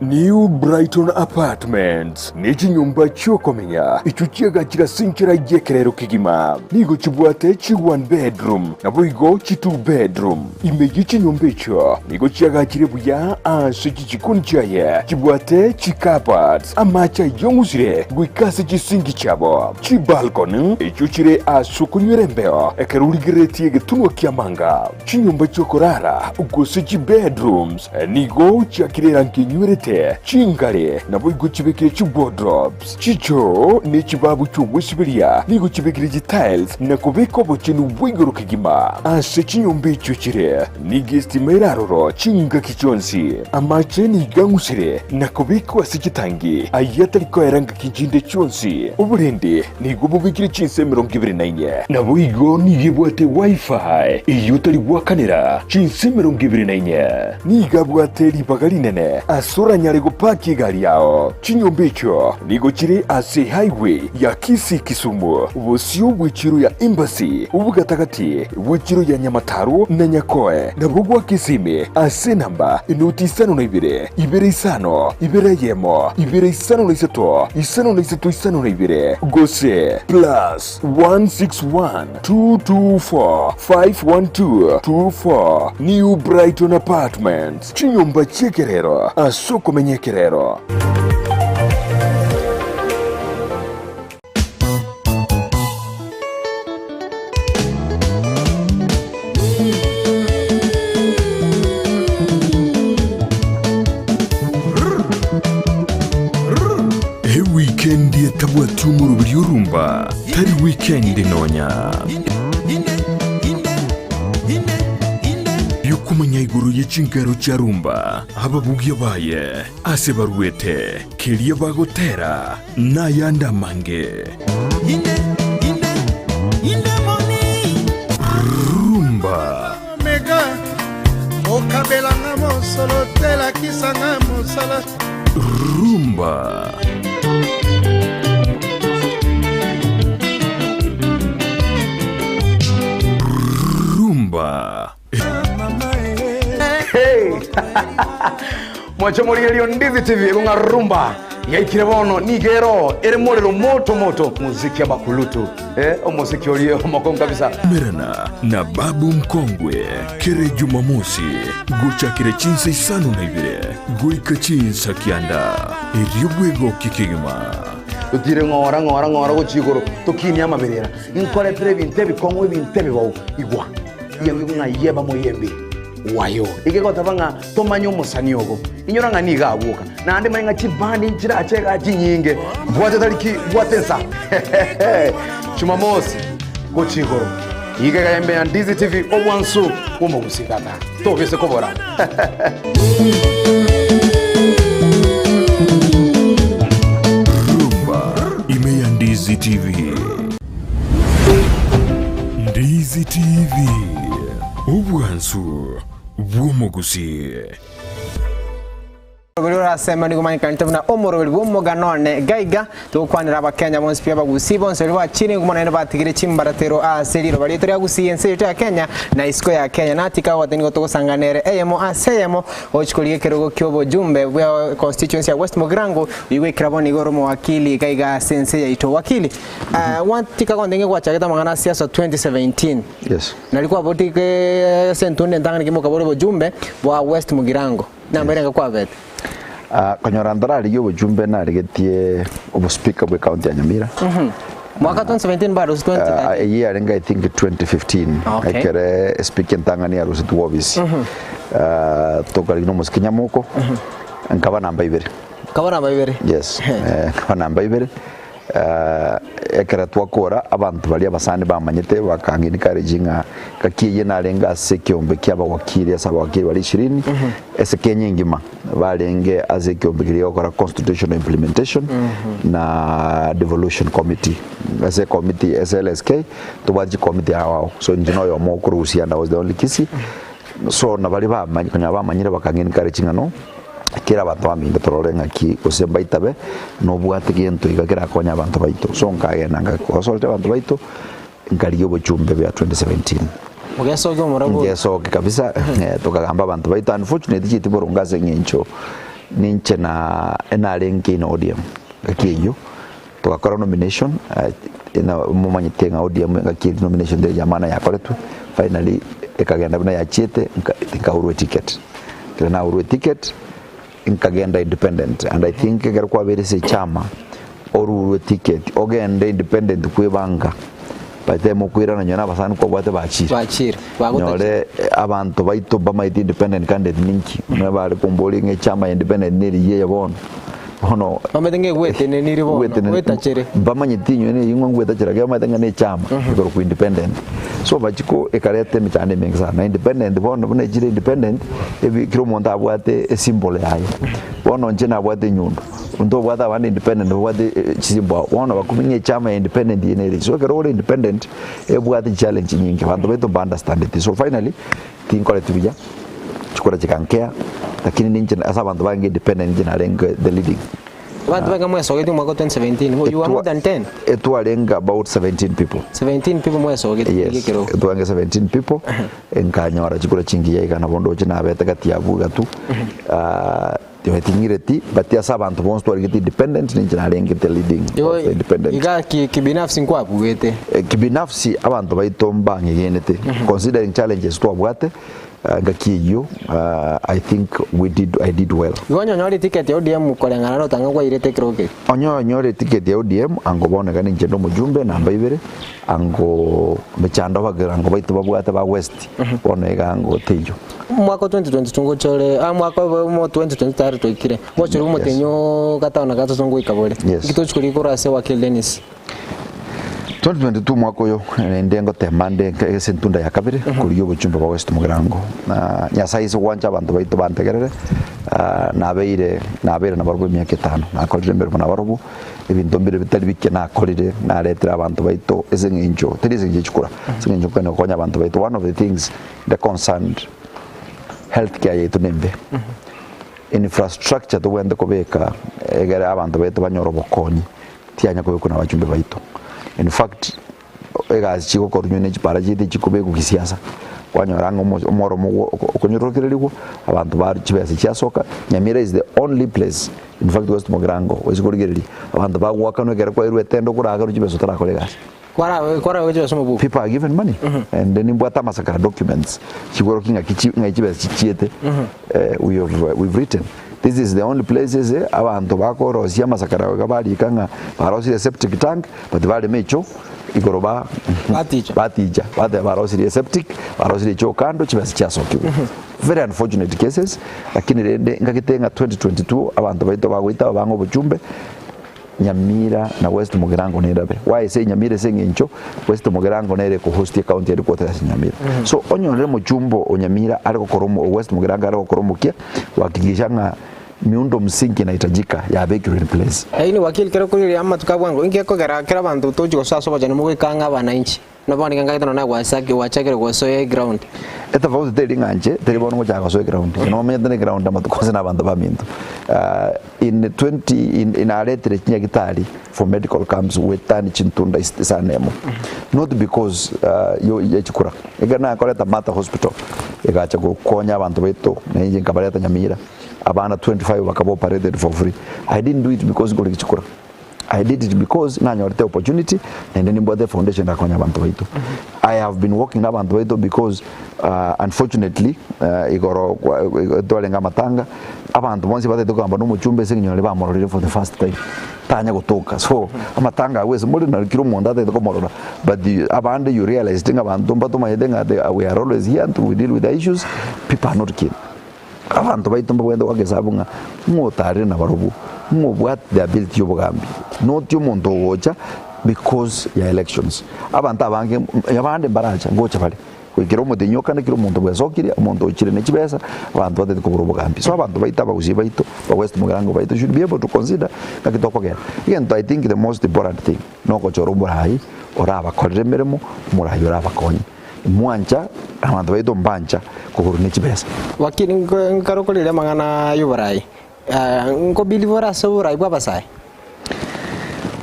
New Brighton Apartments nechinyomba chi'okomenya echio chiagachire ase enchera y'ekerero kegima. Nigo chibwate chi one bedroom naboigo chi two bedroom. Ime ye chinyomba echio nigo chiagachire buya ase chichikoni chiaye chibwate chi cupboards, amache ayong'usire goika ase chisinki chiabo, chibalcony echio chire ase okonywera embeo ekero origereretie egetunwa ki'amanga. Chinyomba chi'okorara, gose chibedrooms, nigo chiakire erangi enywerete, chingare naboigo chibekire chiwardrobes, chichoo ne chibabu chi'ogwesiberia nigo chibekire chitiles na kobeka obochenu bwa igoro kegima. Ase chinyomba echio chire nigo estima ere aroro chingaki chionsi. Amache nigo ang'usire na kobekwa ase chitangi ayio atari koera ngaki chinde chionsi. Oborende Nigo bobekire chinsa 24. Naboigo nigo ebwate Wi-Fi eyio otari goakanera chinsa 24. Nigo abwate ribaga rinene ase oranyare gopaki egari yao. Chinyomba echio nigo chire ase highway ya Kisii-Kisumu, bosio bw'echiro ya Embassy, obogatagati bw'echiro ya Nyamataro na Nyakoe, na bogwa Kisimi ase enamba enoti isano na ibere. Ibere isano, ibere eyemo, ibere isano na isato, isano na isato isano na ibere, gose plus 161 224 512 24 New Brighton Apartments, chinyomba chi'ekerero ase okomenya ekerero. Ewikendi etabwati omoroberi orumba tari wikendi nonya. Yokomanya igoro ye chinkero chia rumba, ababugia baye, ase baruete, keria bagotera, Nayande amange. Rumba. Mega okabelanga mosolo te lakisanga mosala. Rumba. Rumba. Mwache morigererio Ndizi TV ng'a rumba yaikire bono nigo ero ere morero moto moto muziki abakulutu eh, omosiki orie omokongu kabisa. Merana na Babu Mkongwe kere Jumamosi gochakire chinsa isano na ibere goika chinsa kianda erio bwegokie kegima. Totire ng'ora ng'ora ng'ora gochia igoro tokinie amaberera inkoretere ebinto ebikong'u ebinto ebibao igwa Yembi ng'a yeba moyembi wayo. Egegoteba ng'a tomanye omosani ogo. Inyora ng'a nigo abwoka. Naende manye ng'a chibandi nchirache igaa chinyinge. Bwate tariki bwate ensa. Jumamosi gochia igoro. Iga iga yembe ya Ndizi TV obwansu bw'omogusii tata. Tobise kobora. Rumba ime ya Ndizi TV. Ndizi TV, obwansu bw'omogusii. Omoroberi oraseme nigo omanyekanete buna omoroberi bw'omogano one. Gaiga togokwanera abakenya bonsi pi abagusii bonsi baria bachire nguma naende batigire chimbaratero ase riroba riaito ria Gusii ense yaito ya Kenya na isiko ya Kenya. Natika gote nigo togosangana ere eyemo ase eyemo gochi korigia ekerogo ki'obojumbe bwa constituency ya West Mugirango oyio goikera bono igo ore omowakili gaiga ase ense yaito. Wakili, gwatika gonte ng'e gwachagete amang'ana a siasa 2017. Yes. Nari kwabotige ase entunda entang'ani kimoka bore obojumbe bwa West Mugirango. Namba erenga kwabete? Ah, konyora ntararigia obochumbe narigetie obospeaker bwe county ya Nyamira. Mwaka 2017 bado gose Ah, 2013? eyio yarenge I think 2015 Okay. ekere speaker entang'ani yarusetwe office. Ah, tokarigia na omosike Nyamoko nkaba namba ibere. Nkaba namba ibere. Yes, eh, nkaba namba ibere. Ekero twakora, abanto baria abasani bamanyete bakang'a encourage ng'a gaki eye narenge ase ekeombe kia abawakili ase abawakili baria ishirini ase Kenya engima barenge ase ekeombe keria gegokora constitutional implementation na devolution committee ase ecommittee ase LSK tobwate chicommittee ao ao so inche noyomo okorusia and I was the only Kisii so nabaria bamanye konya bamanyire bakang'a encourage ng'a no. Kera abanto baminto torore ng'aki gose mbaitabe, nobwate gento iga kerakonye abanto baito. So nkagenda ngaconsulta abanto baito, nkarigia obochumbe bwa 2017. Ogesokia omorabwo oria. Ngesokia kabisa, tokagamba abanto baito, unfortunately chieti boronge ase eng'encho ninche na narenge in ODM ngaki eyio, togakora nomination, momanyete ng'a ODM engaki eria nomination teri ya maana yakoretwe, finally ekagenda buna yachiete, nka nkaurwa eticket. Ekero naurwa eticket, nkagenda independent and I think ekero kwabeire ase echama, orurwe eticket ogende independent kwebanga, by the time okoirana nonye na abasani kwabwate bachire. Bachire, bagotachire. Nyore abanto baito mbamaete independent candidate ninki, buna bare komboria ng'a echama ya independent nerigia eye bono. Bono Bamanyete ng'a egweteneniri bono, Gweteneni- gwetachere. mbamanyeti inywe neyio ng'a ngwetachera ekero bamanyete ng'a nechama ekorokwa independent. So bachiko ekareta emechando emenge sana. Na independent bono buna echire independent, ebi kera omonto abwate esymbol yaye. Bono inche nabwate enyundo, onto obwate abande independent babwate chisymbol ao. Bono bakumia ng'a echama ya independent eye nere. So ekero ore independent, ebwate chichallenge chinyinge, abanto baito mba-understandeti. So finally, Tinkoreti buya, chikura chikankea, lakini ninche ase abanto barenge independent ninche narenge the leading. Abanto bainga mwesogetie omwaka o 2017, you were more than 10? Etwarenge about 17 people. 17 people mwesogetie Yes, korigia ekerogo. etwarenge 17 people, nkanyora chikura chingiya iga nabo ndoche nabete gati yabwo iga tu, ting'ireti, but ase abanto bonsi twarigete independent ninche narenge the leading of the independent. Iga ki kibinafsi nkwabuete? Kibinafsi abanto baito mbang'egenete considering challenges twabwate ngaki eyio I think we did, I did well. Igo onye onyore eticket ya ODM koreng'ana notang'a kwairete ekerogo keria? Onye onyore eticket ya ODM ango bono iga ninche nde omojumbe namba ibere ango mechando abagirango baito babwate ba west bono iga ango teiyo. Omwaka o 2022 ngocha ore, ah, omwaka obo 2022 tayari twaikire, ngocha ore omotenyi o gatano na gatato ngoika bore. Yes. Inki tochi korigia korwa ase Wakili Dennis? 2022 omwaka oyo naende ngotema nde ase entunda ya kabere korigia obochumbe bwa West Mugirango. Na Nyasaye ase gwancha abanto baito bantegerere, nabeire nabeire nabarobwo emiaka etano, nakorire emeremo nabarobwo, ebinto mbire bitari bike nakorire, naretire abanto baito ase eng'encho, teri ase eng'encho ye chikura, ase eng'encho nkogenda gokonya abanto baito. One of the things Nde concerned health care yaito nembe, infrastructure tobwenerete kobeka egere abanto baito banyore obokonyi tianya kobekwa na abachumbe baito. In fact egasi chigokorwa onye ne chipara chiaito chikobekwa kisiasa, kwanyora ng'a omo omoro ogo okonyororokererigwa abanto ba chibesa chiasoka, Nyamira is the only place in fact West Mugirango oise korigereria abanto bagoakanwa ekero kwairwe etendo okoragerwa chibesa otarakora egasi. Kwaragochire ase omobuko. People are given money and nimbwate amasakara documents chigoroki ng'aki chi ng'ai chibesa chichiete eh, we have we've written this is the only place ase abanto bakorosia amasakara iga barika ng'a barosirie septic tank but barema echoo igoro ba Baticha. baticha bateba barosirie septic barosirie echoo kando chibesa chiasokigwa very unfortunate cases lakini rende ngagete ng'a 2022 abanto baito bagoita bang'e obochumbe Nyamira na West Mugirango nerabe. Why ase Nyamira ase eng'encho West Mugirango nere ekohost ecounty headquarters ase Nyamira. So onyorere omochumba o Nyamira are gokora omo o West Mugirango are gokora omokia gohakikisha ng'a miundo msingi inahitajika yabekirwe in place. Lakini wakili kero korigereria amatuko a bwango inki gekogera kera abanto tochi gosoa ase obochenu mogoika ang'e abananchi? Nabo nigo ngagete nonya gwachakire gosoa eground. Etofauti teri ng'a inche teri bono ngochaka gosoa eground, inche nomenyete na eground amatuko onsi na abanto baminto. In twenty in naretire chinyagitari for medical camps goetania chintunda is isano emo, not because yo ye chikura, ekero nakoreta Mater Hospital egacha gokonya abanto baito na inche nkabareta Nyamira, abana 25 bakaba operated for free, I didn't do it because nkorigia chikura. I did it because nanyorete opportunity naende nimbwate efoundation erakonye abanto baito. I have been working na abanto baito because uh, unfortunately uh, igoro kwa- twarenge amatanga abanto bonsi batagete kogamba na omochumba ase eng'encho naria bamororire for the first time tanya gotoka so amatanga agwo ase more nari kera omonto atagete komorora but you, abande you realized ng'a abanto mbatomanyete ng'a they, we are always here to we deal with the issues people are not keen. Abanto baito mbabwenerete goaka esabu ng'a ng'o otarire nabarobwo, ng'o obwate the ability y'obogambi, not omonto ogocha because ya elections. Abanto abange abande mbaracha ngocha bare, goikera omotenyi okane kera omonto bwesokirie, omonto ochire ne chibesa, abanto batagete kobora obogambi. So abanto baito abagusii baito, ba West Mugirango baito should be able to consider ng'aki tokogenda. Egento I think the most important thing, nogochora omorai orabakorere emeremo, omorai orabakonye. Mwancha, abanto baito mbancha kogorwa ne chibesa. Wakili nkarokoreria amang'ana y'oborai, nkobelieve ore ase oborai bw'abasae?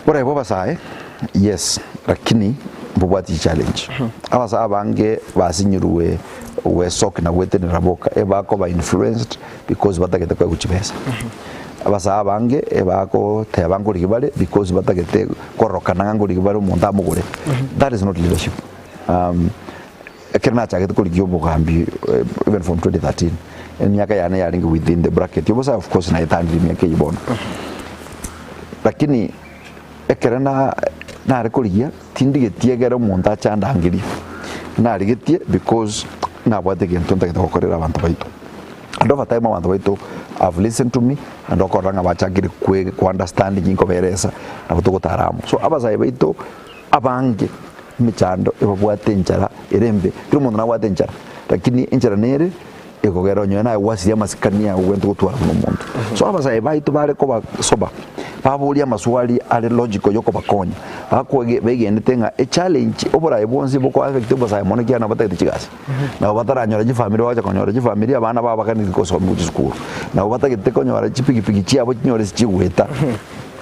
Oborai bw'abasae, yes, lakini mbobwati chichallenge. Abasae abange basinyirwe gwesoki na gwetenera boka, ebakoba influenced because batagete koegwa chibesa. Abasae abange ebagoteba nkorigia bare because batagete kororokana ng'a nkorigia bare omonto amogore. That is not leadership. Ekero nachagete korigia obogambi even from 2013, emiaka yane yarenge within the bracket obosae of course naetandire emiaka eyio bono. Lakini ekero na nare korigia tindigetie egere omonto ache andangerie, narigetie because nabwate egento ntagete gokorera abanto baito. And over time abanto baito have listened to me and okorora ng'a bachakire kwe ko understand ninkoberesa nabo togotara amo. So abasae baito. Abange emechando ebabwate enchara ere embe, kera omonto nabwate enchara, lakini enchara nere ekogera onye naye gwasiria amasikani ago ogwente gotwara buna omonto. So abasae baito bare kobasoba, baboria amaswali are logical yokobakonya, bakoege begenete ng'a echallenge oborayi bwonsi boko affect obosae mono ekiagera nabo batagete chigasi. Nabo bataranyora chifamiri bagocha konyora chifamiri abana babo baganeti gosomigwa chisukuru. Nabo batagete konyora chipigipigi chiabo chinyore ase chigoeta.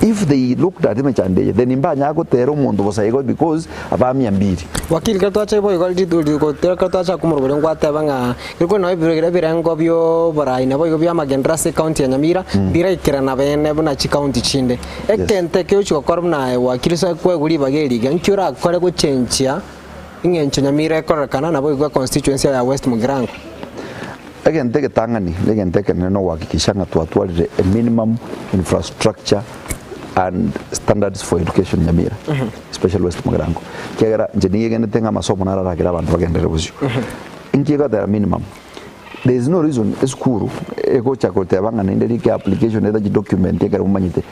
If they looked at emechando eye then mbanyare gotera omonto bosa igo because abamia mbiri. Wakili ekero twacha boigo ekero twacha komorobori ngwateba ng'a ekero nabo ebirengo bioborai naboigo bi'amagenderero ase ecounty ya Nyamira mbiraikerana bene buna chicounty chinde. Egento eke ogochia gokora buna aye wakili ase kwegwa ribaga eri iga nki orakore gochenchia eng'encho Nyamira ekororekana naboigo econstituency ya West Mugirango? Egento egetang'ani na egento ekenene nogohakikisha ng'a twatwarire a minimum infrastructure and standards for education Nyamira, especially West Mugirango. Ekiagera inche nigegenete ng'a amasomo naro arakere abanto bagenderere bosio. Inki egoteba minimum? There is no reason esukuru egocha goteba ng'a naende rika application eta chidocument ekero momanyete.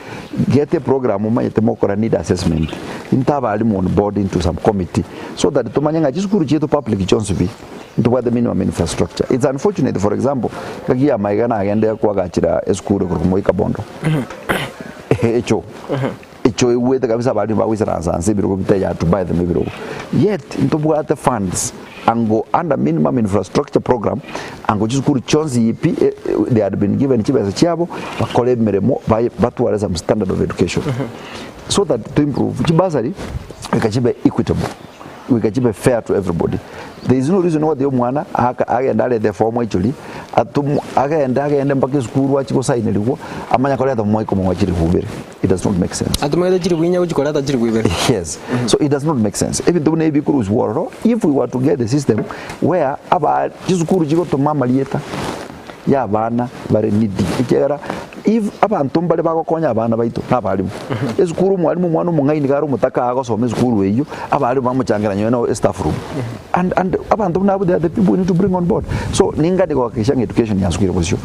Get a program omanyete mokora need assessment into abalimu on board into some committee so that tomanye ng'a chisukuru chiaito public chionsi pi. Ntobwate minimum infrastructure. It's unfortunate for example, ngaki ya maiga nagende kwagachera esukuru ekorokwa Moi Kabondo. Echo echo egwete kabisa abalimu bagoisaransa nse ebirogo bitaiyo to buy them ebirogo. Yet ntobwate funds ango under minimum infrastructure program ango chisukuru chionsi pi they had been given chibesa chiabo bakore emeremo baye batware some standard of education so that to improve chibursary goika chibe equitable. Goika chibe fair to everybody. There is no reason ogotebia omwana aka agende arete eform aichorie, atomwe agende agende mpaka esukuru achie gosainerigwa, amanye koreta omoika omong'ao chilifu ibere. It does not make sense. Atumegete chilifu inye gochia koreta chilifu ibere. Yes. So it does not make sense. Ebinto buna ebi bikorusiwa ororo, if we were to get a system where aba chisukuru chigotoma amarieta ya abana bare needy, ekiagera if abanto mbare bagokonya abana baito na abalimu. Esukuru omwalimu omwana omong'aini kare omotaka agosoma esukuru eyio, abalimu bamochangera nonye na estaff room. And and abanto buna abwo they are the people we need to bring on board. So ningani gohakikisha ng'a education yasukire bosio.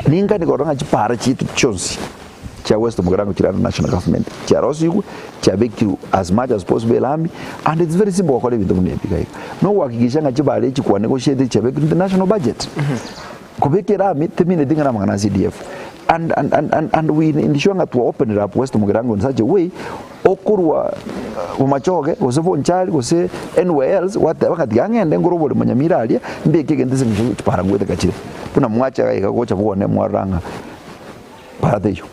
Ningani korora ng'a chipara chiaito chionsi chia West Mugirango chire under national government chiarosigwe, chiabekirwe as much as possible elami and it's very simple gokora ebinto buna ebi iga iga. Nogohakikisha ng'a chibara echi kwa negotiate chiabekirwe into national budget. Kobeka erami temineti ng'a namang'ana a CDF. And, and, and, and, and we ensure ng'a twa open it up West Mugirango in such a way okorwa Bomachoge gose Bonchari gose anywhere else gwateba ng'a tiga ng'ende ngore oboremo Nyamira aria mbeke egento ase eng'encho chipara ngweteka chire. Buna mwacha iga gocha bwone mwarora ng'a para teiyo.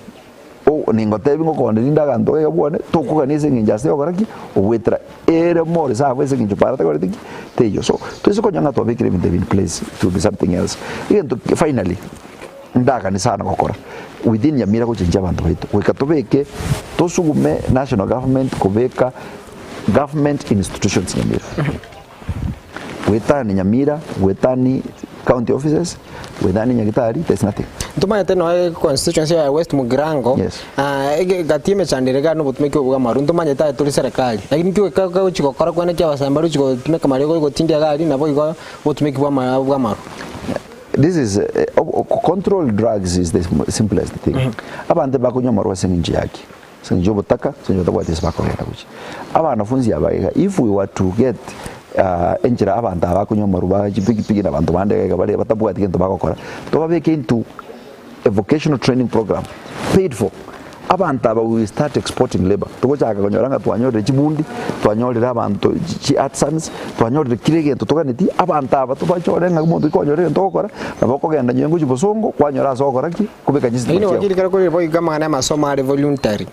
O ningotebi ngokonde rinde aganto iga bwone tokogania ase eng'encho ase ogokora ki? Ogwetera ere more sawa ase eng'encho para takoreti ki? Teiyo. So toise konya ng'a twabekire ebinto ebi in place it will be something else. Egento finally ndagani sana gokora within Nyamira gochenchia abanto baito goika tobeke tosugume national government kobeka government institutions Nyamira. Goetani Nyamira, goetani county offices, goetani Nyagitari, there's nothing. Ntomanyete noe constituency ya West Mugirango, Yes. ah, ege- gati emechando ere iga nobotumeki obo bw'amaru, ntomanyete aye tore serikali, lakini nki goika gochi gokora kwene ki abasae mbare gochi gotumeka marigo gotindia iga aria nabo igo obotumeki bw'ama bw'amaru. This is eh, o- o- control drugs is the simplest thing. Abanto bakonywa amarwa ase eng'encho yaki. Ase eng'encho y'obotaka, ase eng'encho batabwati ase bakogenda gochia. Abanafunzi aba iga, if we were to get enchera abanto aba bakonywa amarwa ba chipikipiki na abanto bande iga iga bare batabwati gento bagokora, tobabeke into a vocational training program paid for, abanto aba we will start exporting labour. Togochaka konyora ng'a twanyorire chibundi, twanyorire abanto chi artisans, twanyorire kera egento toganetie, abanto aba tobachore ng'a omonto kwanyora egento ogokora, nabo okogenda nonye gochia bosongo, kwanyora ase ogokora ki? Kobeka Lakini chistima chiao. wakili kare kore boigo amang'ana y'amasomo are voluntary.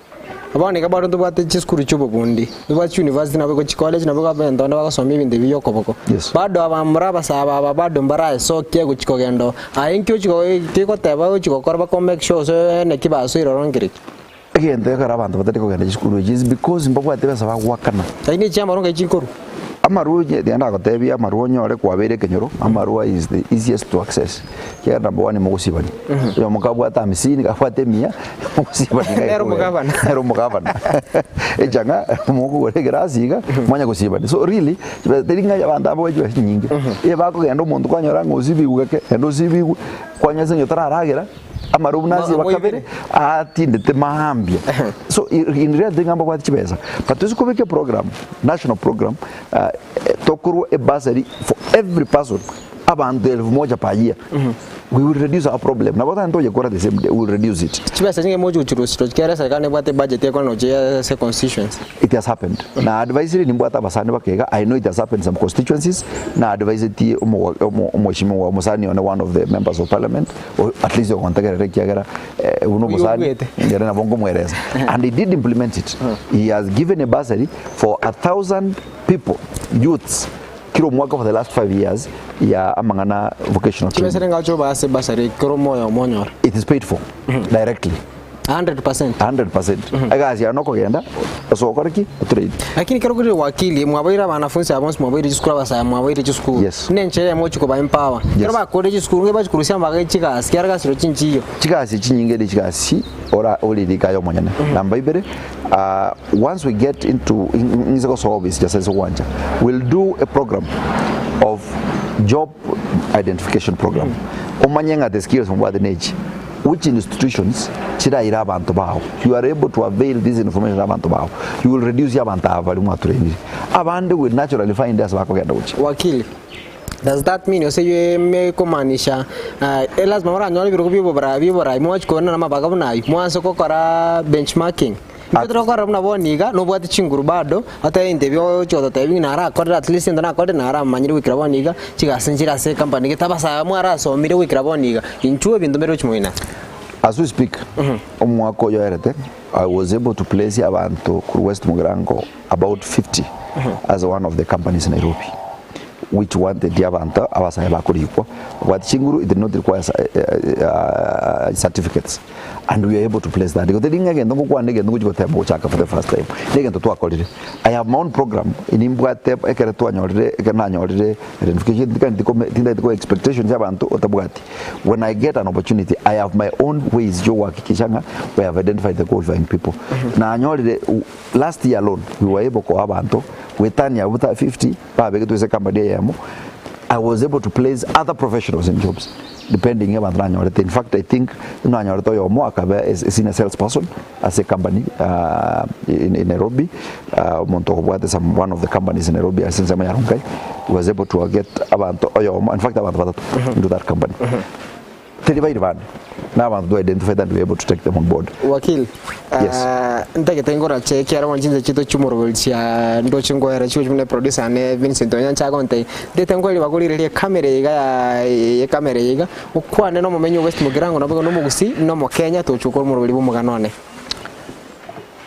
Bono iga bono ntobwate chisukuru chi'obobundi, ntobwate chiuniversity nabo igo chicollege nabo igo abanto bande bagosoma ebinto ebi bi'okoboko. Yes. Bado abamura abasaaba aba bado mbaraesokia gochia kogenda oo. Aye inki ochia go kegoteba ochia gokora bako make sure gose naki basoire ororo nkere ki? Egento ekero abanto batari kogenda chisukuru echi is because mbabwate besa bagoakana. Lakini echiamaro ngai chikorwa. Amarwa onye tiga ndagotebie amarwa onyore kwabeire ekenyoro, amarwa is the easiest to access ekiagera number one mogosibani, oyomo kabwate hamsini kabwate emia mogosibani iga Nere omogabana. nere omogabana echang'a mokogora egerasi iga mwanya gosibani so really teri ng'a abanto aba bagochia chinyinge, eye bakogenda omonto kwanyora ng'a osibigwe geke naende osibigwe kwanyora ase eng'encho otararagera. Amarwa buna ase Ma- bakabere atindete mambia so in reality ng'a mbabwate chibesa but toise kobeka eprogram national program ah, eh, tokorwa ebursary for every person abanto elfu moja per year we will reduce our problem nabo tari toyekora the same day we will reduce it Chibesa chinge mochi gochirusia rochi kera eserikali nebwate ebudget ekore nochi ase constituency. It has happened. Na advisory nimbwate abasani bakega, I know it has happened in some constituencies, na advisetie omo- omo- omweshimiwa omosani one one of the members of parliament, o- at least ogontegerera ekiagera eh, buna Oyo omosani obuete. ere nabo nkomweresa. And he did implement it. He has given a bursary for 1,000 people, youths, kira omwaka for the last 5 years ya amang'ana vocational Chibesa training. renge oche obae ase bursary kera omoyo omonyore. It is paid for directly. 100%. 100%. Egasi yao nokogenda ase okore ki? Otrain. Lakini ekero kore wakili mwabaire abanafunzi aba bonsi mwabaire chisukuru abasae mwabaire chisukuru Yes. buna enchera eyemo ochia koba empower. Ekero bakorire chisukuru nigo bachikorusia amabage chigasi kiara gasi roche nchiyo. Chigasi chinyinge ere chigasi ora orerike aye omonyene. Namba ibere, once we get into ng'ise gosoa office Nyasaye ase ogwancha, we'll do a program of job identification program. Omanye ng'a the skills mobwate nechi. Which institutions chiraire abanto bao, you are able to avail this information abanto bao, you will reduce abanto aba baria mwaturenire. Abande will naturally find ase bakogenda gochia. Wakili, does that mean gose eywo ekomaanisha lazima moranyore ebirogo bia obobra bia oborai mwachi koenana amabaga buna aywo, mwanse gokora benchmarking? Intwe togokorera buna bono iga, nobwate chinguru bado, otebe ebinto ebio ogochia gototebia ng'a narakorire at least egento nakorire naramanyire goikera bono iga, chigasi nchire ase ecompany gete abasae mwarasomire goikera bono iga, inchuo ebinto mbere gochia moina. As we speak, omwaka oyo oerete, I was able to place abanto korwa West Mugirango about 50 as one of the companies in Nairobi which wanted abanto abasae bakorikwa babwate chinguru it did not require certificates and we are able to place that. Igo teri ng'a egento ngokwana egento ngochia gotema gochaka for the first time, na egento twakorire. I have my own program nimbwate ekere twanyorire ekere nanyorire identification tikani tikome tintagete ko expectations ya abanto otabwati. When I get an opportunity I have my own ways chiogohakikisha ng'a we have identified the qualifying people. Nanyorire last year alone we were able koa abanto goetania abwo 50 babegetwe ase ecompany eyemo I was able to place other professionals in jobs depending abanto nanyorete. In fact I think nanyorete oyomo akaba a senior sales person ase ecompany in, in Nairobi omonto okobwate some one of the companies in Nairobi ase ensemo ya Rongai was able to get abanto oyomo in fact abanto batato into that company. Teri bairi bande, na abanto twa identified and we able to take them on board. Wakili, Yes. ntagete ngorache ekiagera bono chinsa chiaito chi'omorobori chia ndoche nkoera chigochi buna eproducer ane Vincent Onyancha agontebia, ntagete nkoe ribaga origererie ekamera eye iga ya ekamera eye iga, okwane na omomenyi o West Mugirango nabo na omogusii na omokenya togochia gokora omorobori bw'omogano one.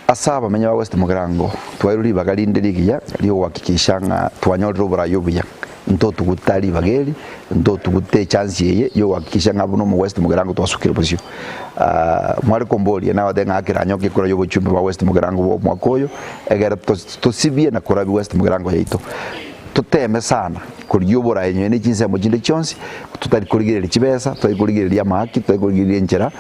Ase abamenyi ba West Mugirango twairwe ribaga rinde rigiya ri'ogohakikisha ng'a twanyorire oboraai obuya. Ntotuguta ribaga eri, ntotuguta echance eye y'ogohakikisha ng'a buna omo West Mugirango twasukire bosio. Mware komboria nagoteba ng'a akere anyoke ekura y'obochumbe bwa West Mugirango bwa omwaka oyo, egere tosibie na korabia West Mugirango yaito. Toteme sana korigia oboraai onye ne chinsemo chinde chionsi, totari korigereria chibesa, totari korigereria amahaki, totari korigereria enchera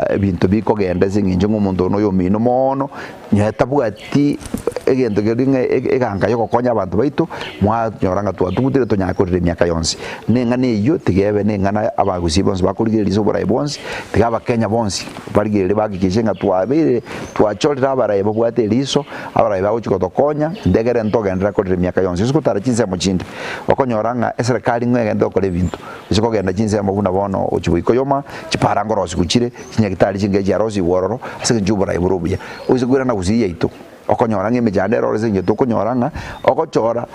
ebinto bikogenda ase eng'encho ng'a omonto oyo noyo omino moono, nonye tabwati egento keria ng'a eganka ya ogokonya abanto baito, mwanyora ng'a twatugutire tonyare korera emiaka yonsi. Na eng'ana eyio tiga ebe na eng'ana abagusii bonsi bakorigereria ase oboraai bwonsi, tiga abakenya bonsi barigererie bahakikishe ng'a twabeire twachorire abarai babwate eriso, Abarai bagochia gotokonya, ndegere ntogenderere korera emiaka yonsi. Ase gotara chinsemo chinde, okonyora ng'a eserekari ng'o egente gokora ebinto, gose kogenda chinsemo buna bono gochia goika oyoma, chipara ngorosigwa chire, chinyagitari chingiya chiarosigwe ororo, ase eng'encho y'oborai bore obuya. Oise koirana gusii yaito, okonyora ng'a emechando ere ororo ase eng'encho tokonyora ng'a ogochora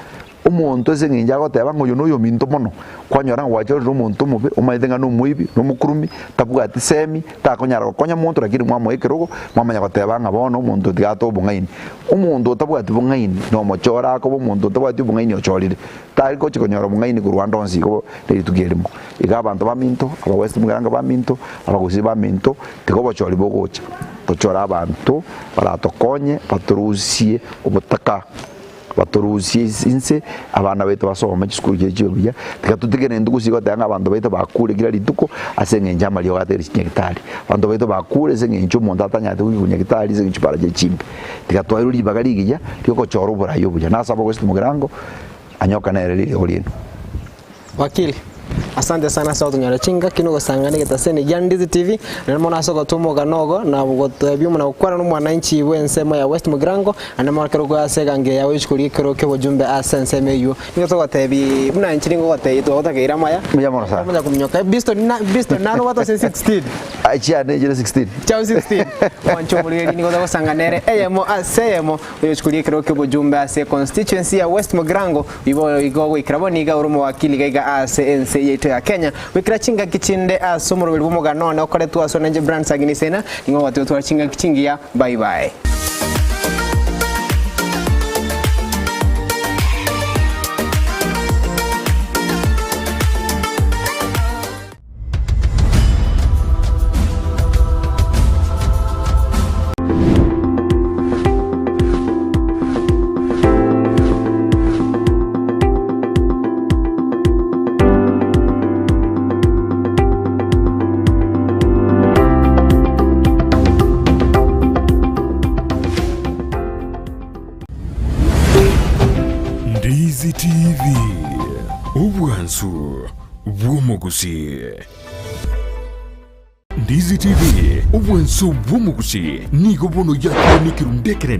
Omonto ase engencho agoteba ng'a oyo noyominto mono, kwanyora ng'a gwachorire omonto omobe, omanyete ng'a nomoibi, nomokurumi, tabwati semi, takonyara gokonya monto lakini mwamoa ekerogo, mwamanya goteba ng'a bono omonto oyo tiga atoe obong'aini. Omonto otabwati bong'aini nomochore akoba omonto otabwati obong'aini ochorire. Tari gochia konyora obong'aini korwa ande onsi igo nerituko erimo. Iga abanto baminto, aba West Mugirango baminto, abagusii baminto, tiga obochori bogocha, tochore abanto baratokonye batorusie obotaka. Batorusie inse, abana baito basome chisukuru chiria chibe buya, tiga totige nentwe gose goteba ng'a abanto baito bakure kera rituko ase eng'encho amariogo atere chinyagitari. Abanto baito bakure ase eng'encho omonto atanyarete goika konyagitari ase eng'encho chipara chire chimbe. Tiga twairwe ribaga rigiya riogochora oborai obuya. Nase abagoseti mogirango, anyoka nere ririogo riaino. Wakili, Asante sana ase gotonyora chingaki na ogosangana egetaseni gia Ndizi TV, naende mono ase ogotoa omogano ogo na gotebia omona gokwana na omwananchi bw'ensemo ya West Mugirango, naende mono ekero okoa ase egango yago yochia korigia ekero ki'obojumbe ase ensemo eywo. Nigo togotebi buna inche nigo ngogotebi twagotakeire amaya. Mbuya mono sana. Okonya kominyoka Biston na Biston naro obwate ase 16. Aye chiane chire 16. Chiao 16. Mwanche omorigereria nigo togosanga nere eyemo ase eyemo oyochia korigia ekero ki'obojumbe ase constituency ya West Mugirango. Igo igo goikera bono iga ore omowakili iga iga ase ense yaito ya Kenya, goikera chingaki chinde ase omoroberi bw'omogano one okoretwa ase one inche Brian Sagini Sena, ning'o ogoteba otware chingaki chingiya. Bye bye. Ndizi TV, obwansu bw'omogusii. Ndizi TV, obwanso bw'omogusii, nigo bono yakire nekerunde ekerende.